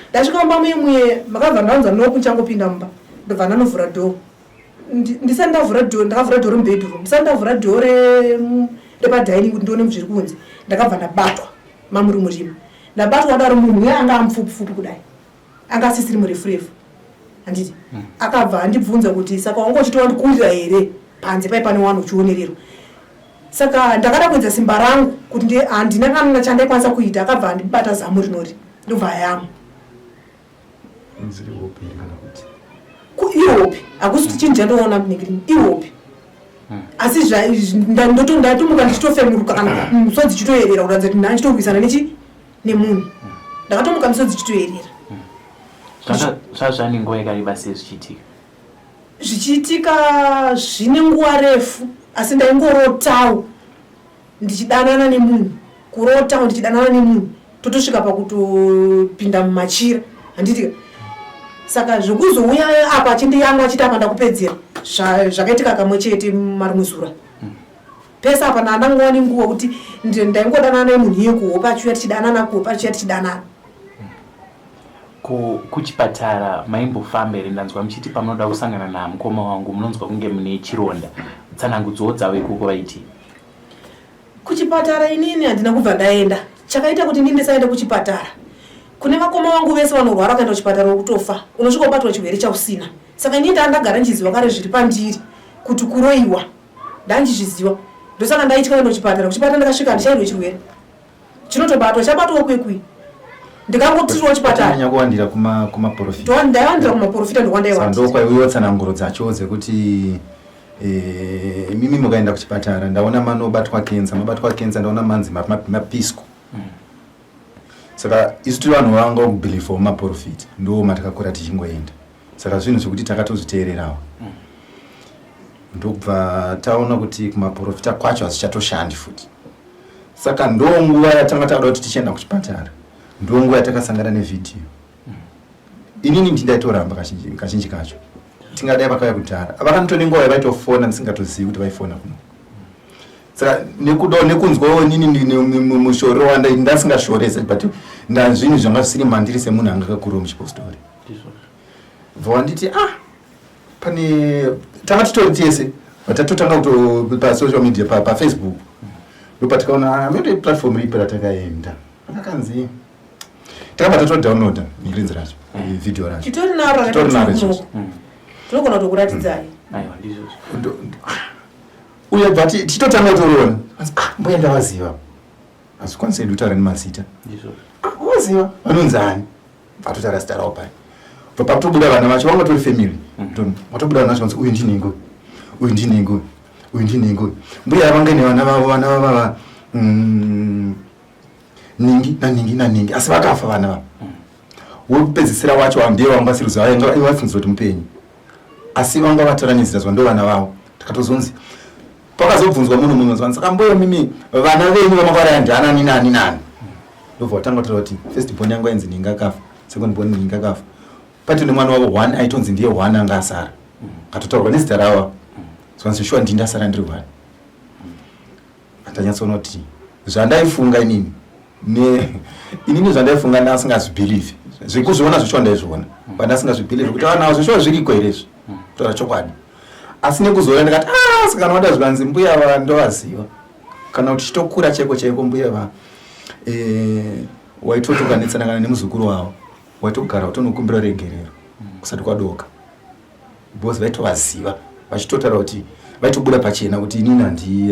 ndasvika mumba muye muye makabva ndaunza noku ndichangopinda mumba ndobva ndanovhura door ndisati ndavhura door ndakavhura door remubedroom ndisati ndavhura door repadining kuti ndione zviri kunze ndakabva ndabatwa mamuri murima ndabatwa kudaro munhu uye anga amupfupi-pfupi kudai anga asisiri murefu-refu handiti akabva andibvunza kuti saka wanga uchiti wandikurira here panze pai pane wanhu uchionererwa saka ndakada kuedza simba rangu kuti handina kana chandaikwanisa kuita akabva andibata zamu rinori ndobva ayamwa ihope hakusi kuti chinhu chandoona nhingirini ihope asi ndatomuka ndichitofemuruka kana misodzi ichitoerera kuratidza kuti ndandichitorwisana nechi nemunhu ndakatomuka misodzi ichitoerera Zvazvane nguva yakareba sei zvichiitika? Zvichiitika zvine nguva refu asi ndaingorotawo ndichidanana nemunhu kurotawo ndichidanana nemunhu totosvika pakutopinda mumachira handitika saka zvekuzouya apa achindiyamwa achiti apa ndakupedzera zvakaitika kamwe chete marimwe zura pese apa ndandangowa nenguva kuti ndaingodanana nemunhu iye kuhope achiuya tichidanana kuhope achiuya tichidanana Ko kuchipatara maimbofamba here ndanzwa muchiti pamunoda kusangana namukoma wangu munonzwa kunge mune chironda tsanangudzowo dzavo ikoko vaitii Kuchipatara inini handina kubva ndaenda chakaita kuti inini ndisaende kuchipatara kune vakoma vangu vese vanorwara vakaenda kuchipatara wokutofa unosvika ubatwa chirwere chausina saka inini ndaa ndagara ndichiziva kare zviri pandiri kuti kuroiwa ndandichizviziva ndosaka ndaitya kuenda kuchipatara kuchipatara ndakasvika handichairwe chirwere chinotobatwa chabatwa kwekwi ndikangotirwa chipatara Chanyanya kuwandira kuma kumaprofita. Ndaiwandira kumaprofita ndokwandaiwandira. Saka ndokwaiuyiwa tsananguro dzacho dzekuti Eh, imimi mukaenda kuchipatara ndaona manobatwa kenza, mabatwa kenza ndaona manzi mapisco. Saka isu tiri vanhu vanga kubhilivhawo maprofita, ndo matakakura tichingoenda, saka zvinhu zvekuti takatozviteererawo. Ndobva taona kuti kumaprofita kwacho hazvichatoshandi futi. Saka ndo nguva yatanga takuda kuti tichienda kuchipatara, ndo nguva yatakasangana nevhidhiyo. Inini ndindaitoramba kazhinji kacho, tingadai vakauya kudhara, vakanotone nguva yavaitofona ndisingatozivi kuti vaifona kuno. Saka nekudawo nekunzwawo inini mushoro wanda ndasingashorese, but ndazvinhu zvanga zvisiri mandiri semunhu anga akakurawo muchipostori. Bva wanditi ah, pane tanga titori tese, but tatotanga kuto pasocial media, paFacebook, ndopatikaona amene platform ripi ratakaenda, akakanzi takabva tatodownloada mirinzi racho, video racho. Titori naro. Titori naro. Rakati izvozvo. Tinogona kutokuratidzai. Aiwa, ndizvozvo. Uye bva tichitotanga kutoriona, asi ah, mbuya ndavaziva, hazvikwanisi hedu kutaura nemazita. Ndizvozvo. Ah, waziva vanonzi ani? Vatotaura zita ravo pai, bva pakutobuda vana vacho, vanga tori family. Watobuda vana vacho, vanzi uyu ndinhingi, uyu ndinhingi, uyu ndinhingi. Mbuya vanga nevana vavo, vana vavava ningi naningi naningi, asi vakafa vana vavo. Wekupedzisira wacho ndiye vanga vasiri kuziva, vaifungidzira kuti mupenyu, asi vanga vatora nezita zva ndo vana vavo. Takatozonzi pakazobvunzwa munhu zvanzi, saka mbuya mimi vana venyu vamakaraya ndianani nani nani? Ndobva watanga kutaura kuti first born yangu ainzi ningi akafa, second born ningi akafa, paito nemwana wavo one aitonzi ndiye one anga asara, akatotaurwa nezita ravo. Zvanzi shuwa ndini ndasara ndiri one. Andanyatsoona kuti zvandaifunga inini ne inini zvandaifunga ndasingazvibhilivhi, zvekuzviona zvicho ndaizviona, but ndasingazvibhilivhi kuti vana zvicho zviriko here izvi, kutaura chokwadi. Asi nekuzoona ndikati ah, saka kana wada zvikanzi mbuya va ndovaziva, kana kuti chitokura chaiko chaiko mbuya va waitoti ukanetsana kana nemuzukuru wavo, waitogara utonokumbira regerero kusati kwadoka, because vaitovaziva, vachitotaura kuti vaitobuda pachena kuti inini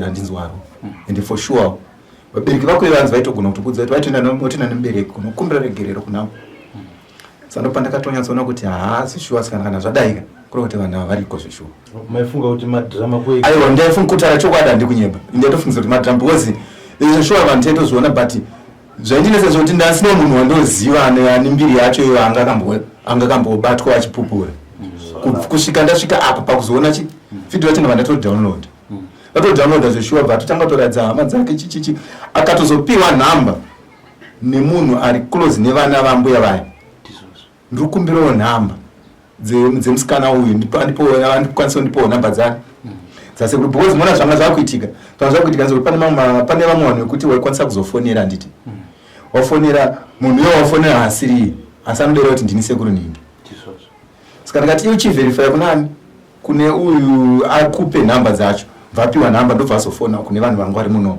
handinzwaro. And for sure vabereki vako ivanzi vaitogona kutokudza kuti vaitoenda vaitoenda nemubereki kunokumbira regerero kunavo. Saka ndopandakatonyatsoona kuti haasi shuwa, sikana kana zvadaika kuri kuti vanhu ava variko zveshuwa. Maifunga kuti madhirama kwega? Aiwa, ndaifunga, kutaura chokwadi handikunyeba, ndaitofungiza kuti madhirama, because izvo shuwa vanhu taitozviona, but zvaindinetsa zvekuti ndasina munhu wandoziva ane mbiri yacho iyo anga akambobatwa achipupura. Kusvika ndasvika apa pakuzoona chi video yacho, ndabva ndatodownload, ndatodownloada zveshuwa. Bva atotanga kutoratidza hama dzake chichichi, akatozopiwa nhamba nemunhu ari close nevana vambuya vaya. Ndizvozvo. Ndiri kukumbirawo nhamba dzemusikana uyu, andikwanisa kundipawo nhamba dzani dzasekuru, because mona zvanga zvakuitika, zvanga zvakuitika nzekuti pane vamwe vanhu vekuti waikwanisa kuzofonera, handiti wafonera munhu iye wafonera haasiriye, asi anodera kuti ndini sekuru nhingi. Ndizvozvo. Saka ndikati iwe chiverifya kunani, kune uyu akupe nhamba dzacho. Bvapiwa nhamba, ndobva azofona kune vanhu vanga vari muno.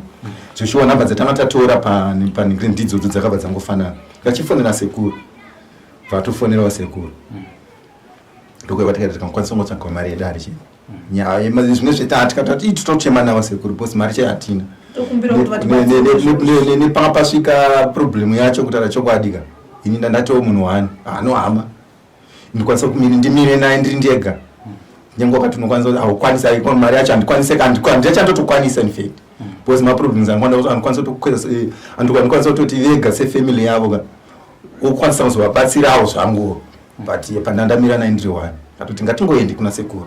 Zvoshuwa nhamba dzatanga tatora panhingi ndidzodzo dzakabva dzangofanana. Ndachifonera sekuru, bvatofonerawo sekuru, ndokuva tikaita tikakwanisa kungotsvaga mari yedu ari chii nyaya zvimwe zvete, tikatati totochema navo sekuru because mari chai hatina. Tokumbira kuti vatibatsire. Nepanga pasvika problem yacho, kutaura chokwadi ka, ini ndandatoo munhu one ano hama ndikwanisa kumiri ndimire naye ndiri ndega, nyange wakati unokwanisa kuti haukwanisi, haikwa mari yacho handikwanise, handichandotokwanisa in fact, because maproblems angu andikwanisa kutokweza, andikwanisa kutoti vega sefamily yavo ka okwanisa kuzovabatsirawo zvangu, but pandandamira naye ndiri one, atoti ngatingoendi kuna sekuru,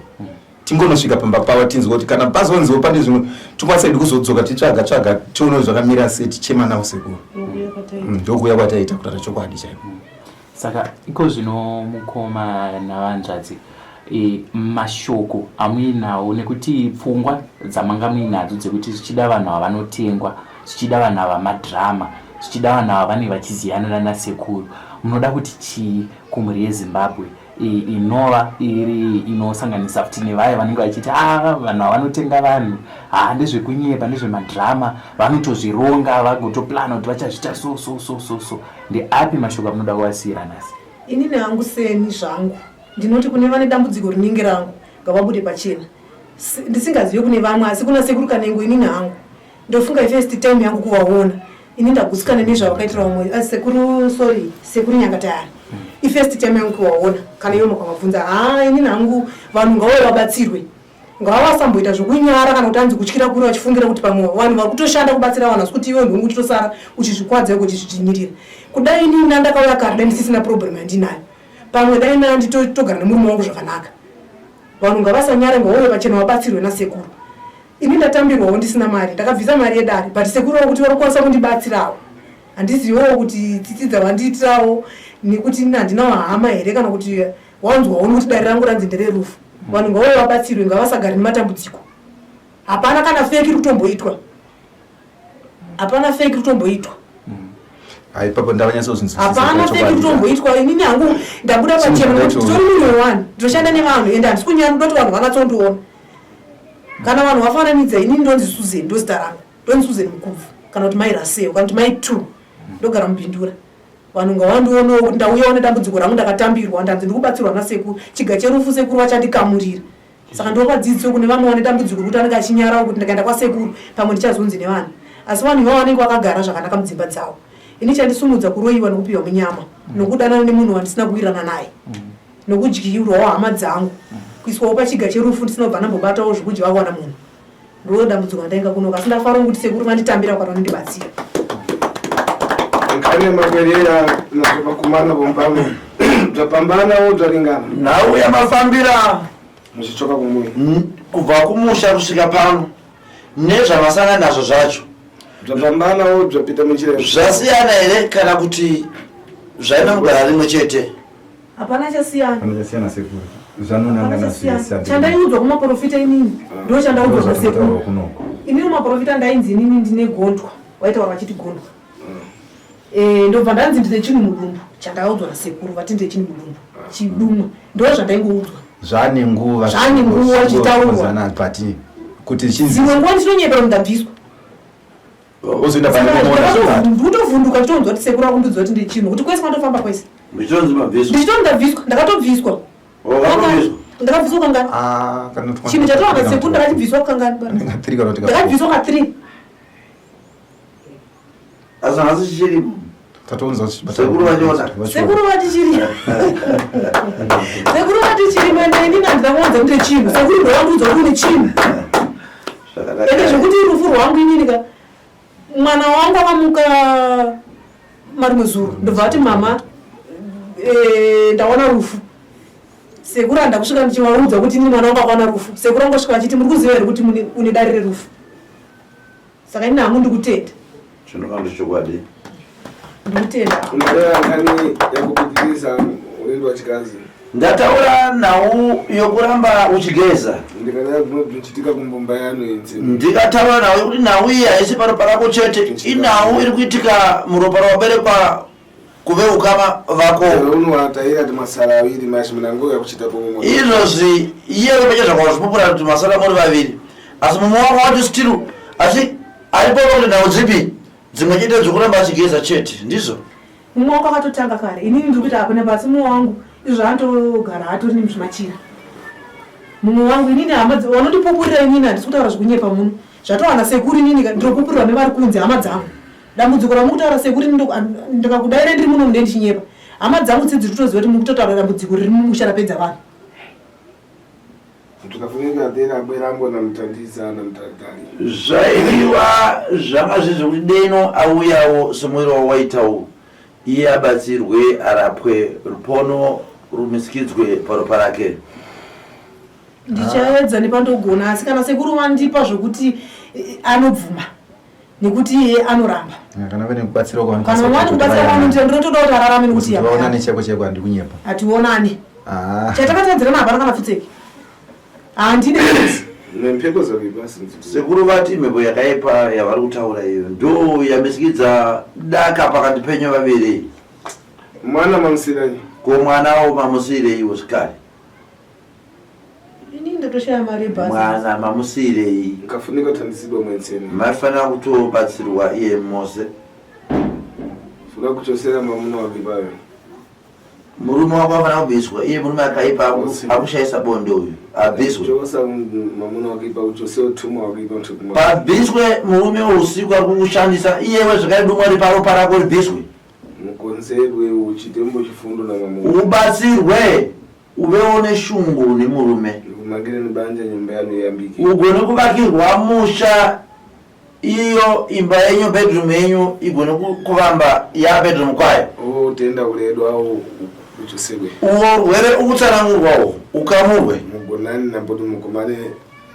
tingonosvika pamba pavo, tinzwe kuti kana pazonziwo pane zvimwe tikwanisa hedu kuzodzoka titsvaga tsvaga, tione zvakamira sei, tichema navo sekuru. Ndokuya kwataita. Ndokuya kwataita, kutaura chokwadi chaiko. Saka iko zvino mukoma navanzvadzi, mashoko amuinawo, nekuti pfungwa dzamanga muinadzo dzekuti zvichida vanhu ava vanotengwa, zvichida vanhu ava madhirama, zvichida vanhu ava vanenge vachiziyana nasekuru, munoda kuti chii kumhuri yeZimbabwe inova iri inosanganisa futi nevaya vanenge vachiti a vanhu ava vanotenga vanhu, ha ndezvekunyepa, ndezvemadhirama, vanotozvironga vagotoplana kuti vachazviita so so so so so, ndeapi mashoko amunoda kuvasiyira nhasi? Inini hangu seni zvangu ndinoti kune vane dambudziko rinenge rangu ngavabude pachena. Ndisingazive kune vamwe, asi kuna sekuru Kanengo inini hangu ndofunga ifirst time yangu kuvaona. Ini ndagutsikana nezvavakaitira vamwe. Ah, sekuru, sorry, sekuru Nyangatayani, ifirst time yangu kuvaona. Kana ivo mukavabvunza, ha, inini hangu vanhu ngavauye vabatsirwe. Ngavasamboita zvekunyara kana kuti anzi kutyira kure vachifungira kuti pamwe vanhu vari kutoshanda kubatsira vanhu asi kuti iwe ndongu uchitosara uchizvikwadza iwe uchizvidzvinyirira. Kudai inini ndandakauya kare dai ndisisina problem yandinayo. Pamwe dai ndanditogara nemurume wangu zvakanaka. Vanhu ngavasanyare ngavauye pachena vabatsirwe nasekuru. Ini ndatambirwawo ndisina mari ndakabvisa mari yedare but sekuru vakuti vari kukwanisa kundibatsirawo. Handizivewo kuti tsitsi dzavandiitirawo nekuti ini handinawo hama here kana kuti wanzwawo nekuti dare rangu ranzi ndererufu. Vanhu ngavauye vabatsirwe ngavasagare nematambudziko. Hapana kana feki iri kutomboitwa. Hapana feki iri kutomboitwa. Hai ipapo ndavanyatso Hapana feki iri kutomboitwa. Inini hangu ndabuda pachena nekuti nditori munhu wevanhu. Ndinoshanda nevanhu ende handisi kunyara ndoti vanhu vanatsondiona. Kana vanhu vafananidza inini ndonzi Susan ndozita rangu. Ndonzi Susan Mukubvu kana kuti mai Raseo kana kuti mai Two. Ndogara muBindura. Vanhu ngavandionewo kuti ndauyawo nedambudziko rangu ndakatambirwa ndanzi ndikubatsirwa nasekuru. Chiga cherufu sekuru vachandikamurira. Saka ndopa dzidziso kune vamwe vane dambudziko rekuti anenge achinyarawo kuti ndikaenda kwasekuru pamwe ndichazonzi nevanhu. Asi vanhu ivavo vanenge vakagara zvakanaka mudzimba dzavo. Ini chandisumudza kuroyiwa nekupiwa munyama nokudanana nemunhu wandisina kuwirirana naye nokudyirwawo hama dzangu kuiswawo pachiga cherufu ndisina kubva ndambobatawo zvekudya vakuwana munhu. Ndiro dambudziko randainga kuno asi ndafara kuti sekuru vanditambira kana vanondibatsira. Kane maberera nazvo vombamo bzvapambana wo bzvaringana. Nhau yamafambira muchitsvaka kumuya kubva kumusha kusvika pano nezvamasangana nazvo zvacho bzvapambana wo bzvapita munjira zvasiyana here kana kuti zvaima mugara rimwe chete? Hapana chasiyana. Hapana chasiyana sekuru. Zvanonangana zvese. Chandaiudzwa kumaprofita inini ndo chandaudzwa nasekuru. Inini kumaprofita ndainzi inini ndine gondwa. Waitaura vachiti gondwa. Eh, ndobva ndanzi ndine chinhu mudumbu chandaudzwa nasekuru vati ndine chinhu mudumbu chidumwa ndo zvandaingoudzwa. Zvane nguva. Zvane nguva chitaurwa. But kuti chinzi dzimwe nguva ndinonyepera kuti ndabviswa. Ozoenda pane kuona zvakati. Ndikutovhunduka ndichitonzwa kuti sekuru vakundiudza kuti ndichinhu kuti kwese kwandofamba kwese. Ndichitonzi mabviswa. Ndichitonzi ndabviswa, ndakatobviswa. Wakatobviswa. Ndakabviswa kangani? Ah, kana Chinhu chatowana sekuru ndakachibviswa kangani? Ndakabviswa ka 3. Asi nhasi chichiripo. Tatounza sekuru vachiona. Sekuru vati chiri. Sekuru vati chiri mende ini handina kuwanza kuti chinhu. Sekuru ndowandiudza kuti une chinhu. Ende zvekuti rufu rwangu inini ka mwana wangu akamuka marimwe zuro ndobva vati mama eh, ndaona rufu sekuru handa kusvika ndichivaudza kuti inini mwana wangu akaona rufu sekuru angosvika vachiti muri kuziva here kuti une dare rerufu saka inini hangu ndikutenda Chinonga ndechokwadi. Ndikutenda. Unoreva ngani yakupitirisa ulendo wachikazi. Ndataura nhau yokuramba uchigeza. Ndikadai zvinochitika kumbumba yanu idzi. Ndikataura nhau yokuti nhau iyi haisi paropa rako chete, inhau iri kuitika muropa rawaberekwa kuve ukama vako. Unoataira kuti masara aviri mashi munango yakuchita pomwe. Izvozvi iye wepeche zvakawazvipupura kuti masara muri vaviri. Asi mumwe wako wati still asi Aripo kuti nhau dzipi dzimwe chete dzokuramba achigeza chete ndizvo. Mumwe wangu akatotanga kare inini ndiri kuita hapana basi mumwe wangu izvo anotogara atori nemuzvimachira mumwe wangu inini hama vanondipupurira inini handisi kutaura zvekunyepa muno zvatowana sekuru inini ndinopupurirwa nevari kunze hama dzangu dambudziko ramukutaura sekuru ini ndikakudaira ndiri muno mune ndichinyepa hama dzangu tsidzi kutoziva kuti mukutotaura dambudziko riri mumusha rapedza vanhu Zvaidiwa zvanga zviri zvekuti deno auyawo semuwiro wawaitawo iye abatsirwe arapwe rupono rumisikidzwe paropa rake. Ndichaedza nepandogona asi kana sekuru vandipa zvokuti eh, anobvuma nekuti iye anoramba. Kana vane kubatsira kana vane kubatsira kwavanoita ndinotoda kuti ararame nekuti vaonane cheko cheko handi kunyepa. Hationani. Ah. Chatakatadzirana hapana kana pfutseki. Handine futi. Nempheko dzakaipa Sekuru vati mhepo yakaipa yavari kutaura iyo ndo yamisikidza daka pakati penyu vaviri. Mwana mamusiirai. Ko mwanawo mamusiireiwo zvekare? Ini ndatoshaya mari yebhazi. Mwana mamusiirei? Nkafunika kuthandizidwa mwenseni. Maifanira kutobatsirwa iye mose. Fuka kuchosera mwamuna wake payo. Murume wako afanira kubviswa iye murume akaipa akushaisa bonde uyu abviswe. Chosa mwamuna wake ipa uchose utumwa wake ipa mtuku. Pabviswe murume usiku ari kukushandisa iyewe zvakare dumwa riparopa rako ribviswe. Mukonzerwe uchitembo chifundo na mwamuna. Ubatsirwe. Uvewo neshungu nemurume. Vakumangire banja nyumba yanu iyambike. Ugone kuvakirwa musha iyo imba yenyu bedroom yenyu igone kuvamba ya bedroom kwayo. Oh, tenda uledwa au uchosedwe. Uwo urwere ukutsanangurwa uhu ukamurwe. Mugonani nabodi mukomane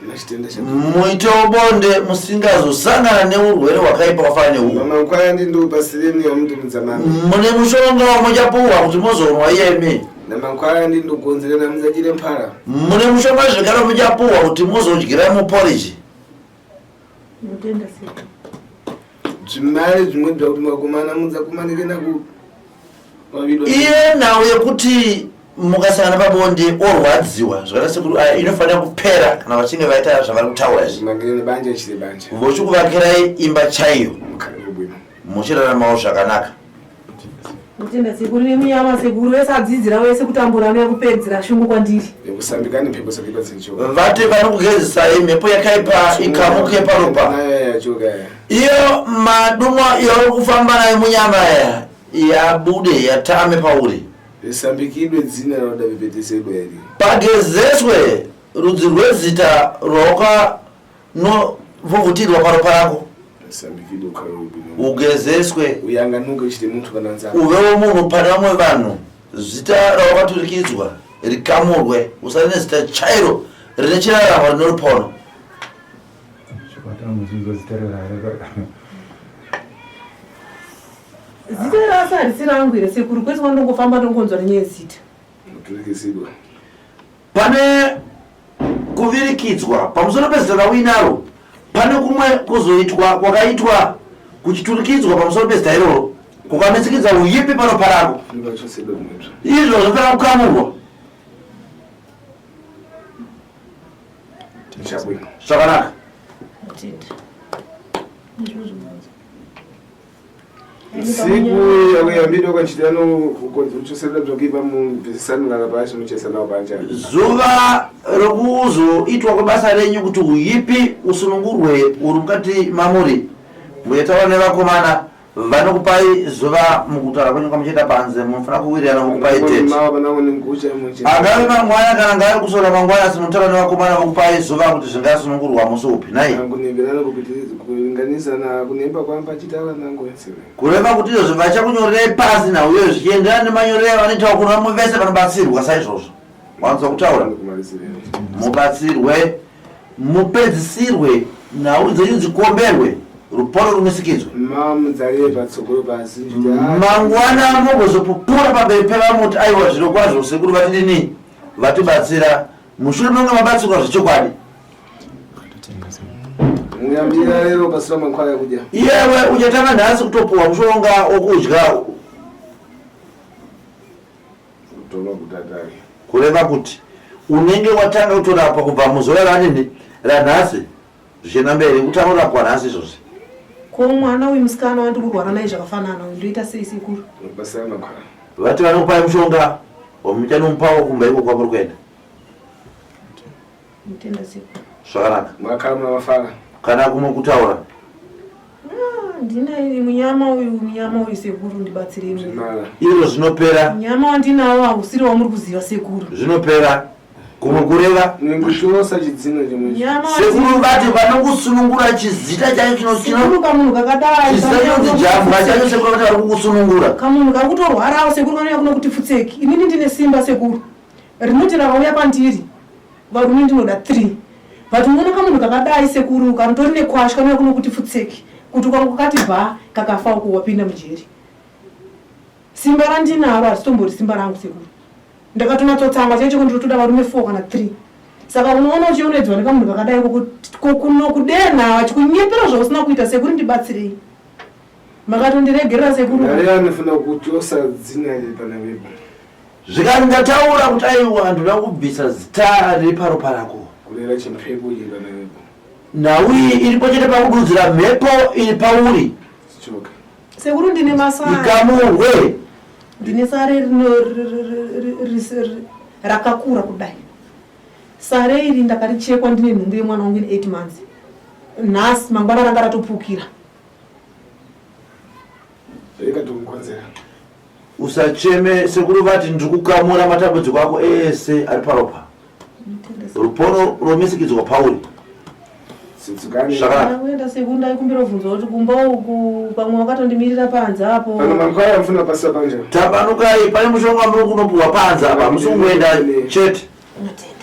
nachitenda cha. Muitewo bonde musingazosangana neurwere hwakaipa hwakafanana neuhu. Mama kwaya ndi ndopasireni ya mntu mudzamama. Mune mushonga wamuchapuwa kuti muzonwa iyemi. Namankwaya ndi ndogonzerana mudzachire mphala. Mune mushonga zvekare muchapuwa kuti muzodyira muporiji. Ndinotenda sekuru. Zvimari zvimwe zvakuti mukakumana mudzakumanike naku vavidwa. Iye nhau yekuti mukasangana pabonde orwadziwa zvakaita sekuru aya inofanira kupera kana vachinge vaita zvavari kutaura izvi. Mangire nebanja chiri banja. Vochikuvakirai imba chaiyo Mukhale bwino. muchiraramawo zvakanaka. Ndotenda sekuru nemunyama sekuru vese adzidzira wese kutambura anouya kupedzera shungu kwandiri. Nekusambikani mhepo dzakaipa dzinchoka. Vati vanokugezesai mhepo yakaipa ikamuke paropa. Nayo yachoka ya. Iyo madumwa yauri kufamba nayo munyama aya yabude yatame pauri. Risambikidwe dzina rauda vipetisedwa iri. Pagezeswe rudzi rwezita rwaukanovhuvhutirwa paropa rako. Risambikidwe ukhale bwino. Ugezeswe. Uyanganuke uchite munthu kana nzara. Uvewo munhu pane vamwe vanhu. Zita rawakaturikidzwa rikamurwe usare nezita chairo rine chiraramo rine rupono. Zita rasi harisi rangu here sekuru kwese kwandongofamba ndongonzwa nenyaya yezita. Muturikisidwa. Pane kuvirikidzwa pamusoro pezita rauinaro pane kumwe kuzoitwa kwakaitwa kuchiturikidzwa pamusoro pezita iroro kukamitsikidza uipi pano parako. Izvo zvinofanira kukamurwa. Zvakanaka. Siku yakuyambidwa kwachitano kuchoserera bzokuipa mubvisisano pashi muchesanawo panja. Zuva rokuzoitwa kwebasa renyu kuti uipi usunungurwe uri mukati mamuri muchataura nevakomana vanokupai zuva mukutaura kwenyu kwamuchaita panze munofanira kuwirirana vokupai date. Angave mangwana kana ngave kusora mangwana asi munotaura nevakomana vokupai zuva kuti zvingasunungurwa musi upi nhai? Kureva kuti izvozvo vachakunyorerai pasi nhau iyoyo zvichienderana nemanyorero avanoitawo kuno vamwe vese vanobatsirwa saizvozvo. Wanzwa kutaura? Mubatsirwe, mupedzisirwe, nhau dzenyu dzikomberwe, ruporo rumisikidzwe. Mangwana mugozopupura pamberi pevamwe kuti aiwa zvirokwazvo sekuru vatidini vatibatsira mushure mekunge mabatsirwa zvechokwadi. Muyambira lero pasina mankhwala ekudya. Iyewe uchatanga nhasi kutopuwa mushonga wokudya. Kutonwa kutatari. Kureva kuti unenge watanga kutorapwa kubva muzuva ranini ranhasi zvichienda mberi kutanga kurapwa nhasi izvozvi. Ko mwana uyu musikana wandiri kurwara naye zvakafanana uyu ndoita sei sekuru? Pasina mankhwala. Vati vanokupai mushonga wamuchanomupawo kumba iko kwamuri kuenda. Ndotenda sekuru. Zvakanaka. Makhala muna mafala. Kana kumwe kutaura. Ah, ndina ini munyama uyu munyama uyu sekuru ndibatsirei. Zvimala. Izvo zvinopera. Munyama wandinawo hausiri wamuri kuziva sekuru. Zvinopera. Kumwe kureva. Nekuchosa chidzino chimwe. Munyama Sekuru vati vanokusunungura chizita chacho chino chino. Sekuru kamunhu kakadai. Chizita chinonzi jambwa chacho sekuru vati vari kukusunungura. Kamunhu kari kutorwarawo sekuru kanouya kuno kuti pfutseki. Inini ndine simba sekuru. Rinoti rakauya pandiri. Varume ndinoda 3 but unoona kamunhu kakadai sekuru kanotori nekwasha kanouya kuno kuti pfutseki kuti ukango kati bha kakafa uko wapinda mujeri. Simba randinaro haritombori simba rangu sekuru. Ndakatonatsotsanga chaicho ko ndinotoda varume 4 kana 3. Saka unoona uchionedzwa nekamunhu kakadai kunokudenha vachikunyepera zvausina kuita sekuru ndibatsirei. Makatondiregerera sekuru. Ndari anofanira kuchosa dzina iri pana wepo. Zvikanzi ndataura kuti aiwa ndoda kubvisa zita riri paropa rako. Kurera chimhepo iri pana wepo. Nhau iyi iripo chete pakududzira mhepo iri pauri. Chichoka. Sekuru ndine masare. Ikamurwe. Ndine sare rino rakakura kudai. Sare iri ndakarichekwa ndine nhumbu yemwana wangu ine 8 months. Nhasi mangwana ranga ratopukira. Rikatomukonzera. Usacheme sekuru vati ndiri kukamura matambudziko ako ese ari paropa. Ruporo romisikidzwa pauri. Zvakanaka. Kuenda sekuru ndaikumbira kubvunza kuti kumba uku pamwe wakatondimirira panze apo. Pano mankwaya mfuna pasa panja. Tabanukai pane mushonga muri kunopuwa panze apa musi kungoenda chete.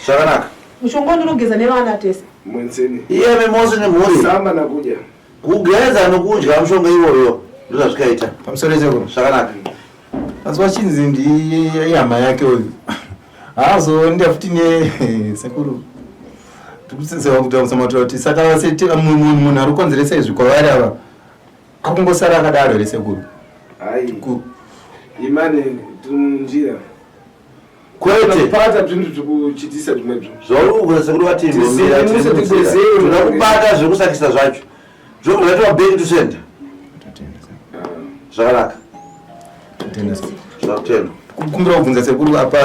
Zvakanaka. Mushonga ndinogeza nevana tese. Mwenzeni. Iye mose nemhuri. Samba nakudya. Kugeza nokudya mushonga iwoyo ndozvazvikaita. Pamusoro sekuru. Zvakanaka. Asi wachinzi ndihama yake uyu. Haazoenda futi ne sekuru. Tikusesewa kuti kusamataura kuti saka sete munhu ari kukonzeresa izvi kwavari ava akungosara akadaro here sekuru? Hayi. Imane tunjira. Kwete. Pata zvinhu zvikuchitisa zvimwezvo. Zvauri kugeza sekuru vati imbomira tinoda kubata zvekusakisa zvacho. Zvobva zvaitwa back to center. Zvakanaka. Zvakutendwa. Kukumbira kubvunza sekuru apa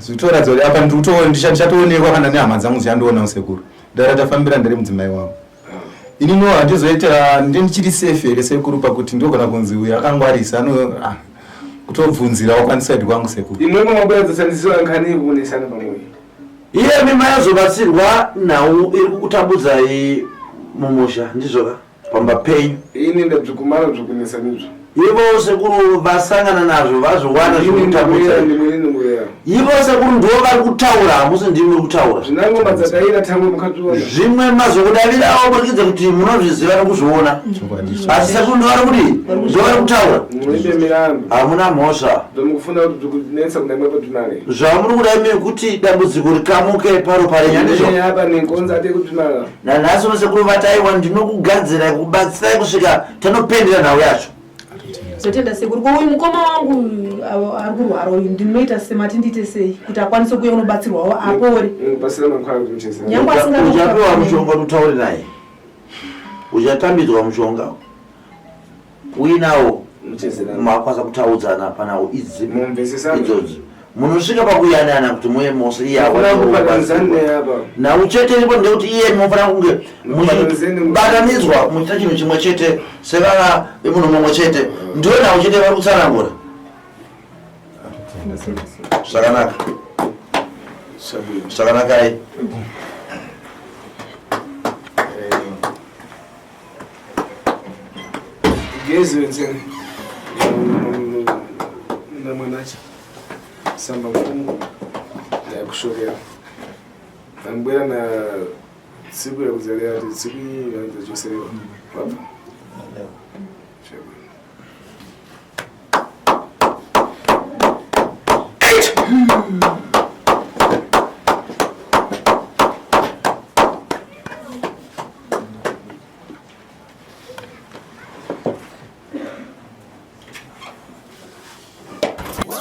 zvitoratidza kuti apa ndichatoonekwa kana nehama dzangu dzichandionawo sekuru. Ndara tafambira ndiri mudzimai wangu. Ininiwo handizoita ndi ndichiri safe here sekuru pakuti ndogona kunzi uyu akangwarisa ano kutobvunzirawo kwaniside kwangu sekuru. Imwemwe mabwera dzashandisiwa nkhani kuonesana pamwe. Iye mima yazobatsirwa nhau iri kukutambudzai mumusha ndizvoka pamba penyu. Ini ndabzikumana bzikunesa nizvo. Ivo sekuru vasangana nazvo vazviwana zvekutambudza. Ivo sekuru ndivo vari kutaura hamusi ndimi muri kutaura. Zvinangoma dzadaira tangwe mukationa. Zvimwe mazokudavirawo burikidza kuti munozviziva nokuzviona. Asi sekuru ndivo vari kudii? Ndivo vari kutaura. Muibe milandu. Hamuna mhosva. Zvamukufuna kuti bzikunetsa kuna imwe patunale. Zvamuri kuda imi kuti dambudziko rikamuke paro parenya ndizvo. Apa nenkonza ate kutunala. Nanhasi uno sekuru vataiwa ndinokugadzirai kubatsirai kusvika tanopendera nhau yacho. Ndotenda sekuru. Ko uyu mukoma wangu ari kurwara uyu ndinoita semati ndiite sei kuti akwanise kuuya unobatsirwawo apore. Pasina mankwaya kuti muchese. Nyangwe asingadi Uchapiwa mushonga kuti utaure naye. Uchatambidzwa mushonga uinawo makwanisa kutaudzana panhau idzi idzodzi. Munosvika pakuyanana kuti muye mose iye nhau chete iripo ndekuti iye munofanira kunge muchibatanidzwa muchiita chinhu chimwe chete sevana vemunhu mumwe chete ndiyo nhau chete vari kutsanangura. Zvakanaka. Zvakanakai. Gezi wenzeni. Na mwanacha. Samba mfumu. Ndakushorera. Ambwera na siku ya kuzaliwa ati siku hii yanza choserewa. Baba.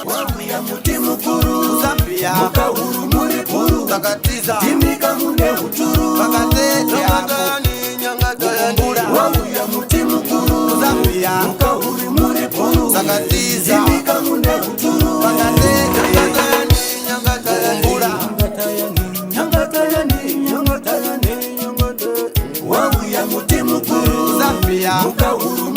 Wauya muti mukuru Zambia mukahuru muri bhuru takatiza ndimika mune huturu vakateteakumbura wauya muti mukuru Zambia mukahuru muri bhuru takatiza ndimika mune huturu vakateteakumbura wauya muti mukuru Zambia mukahuru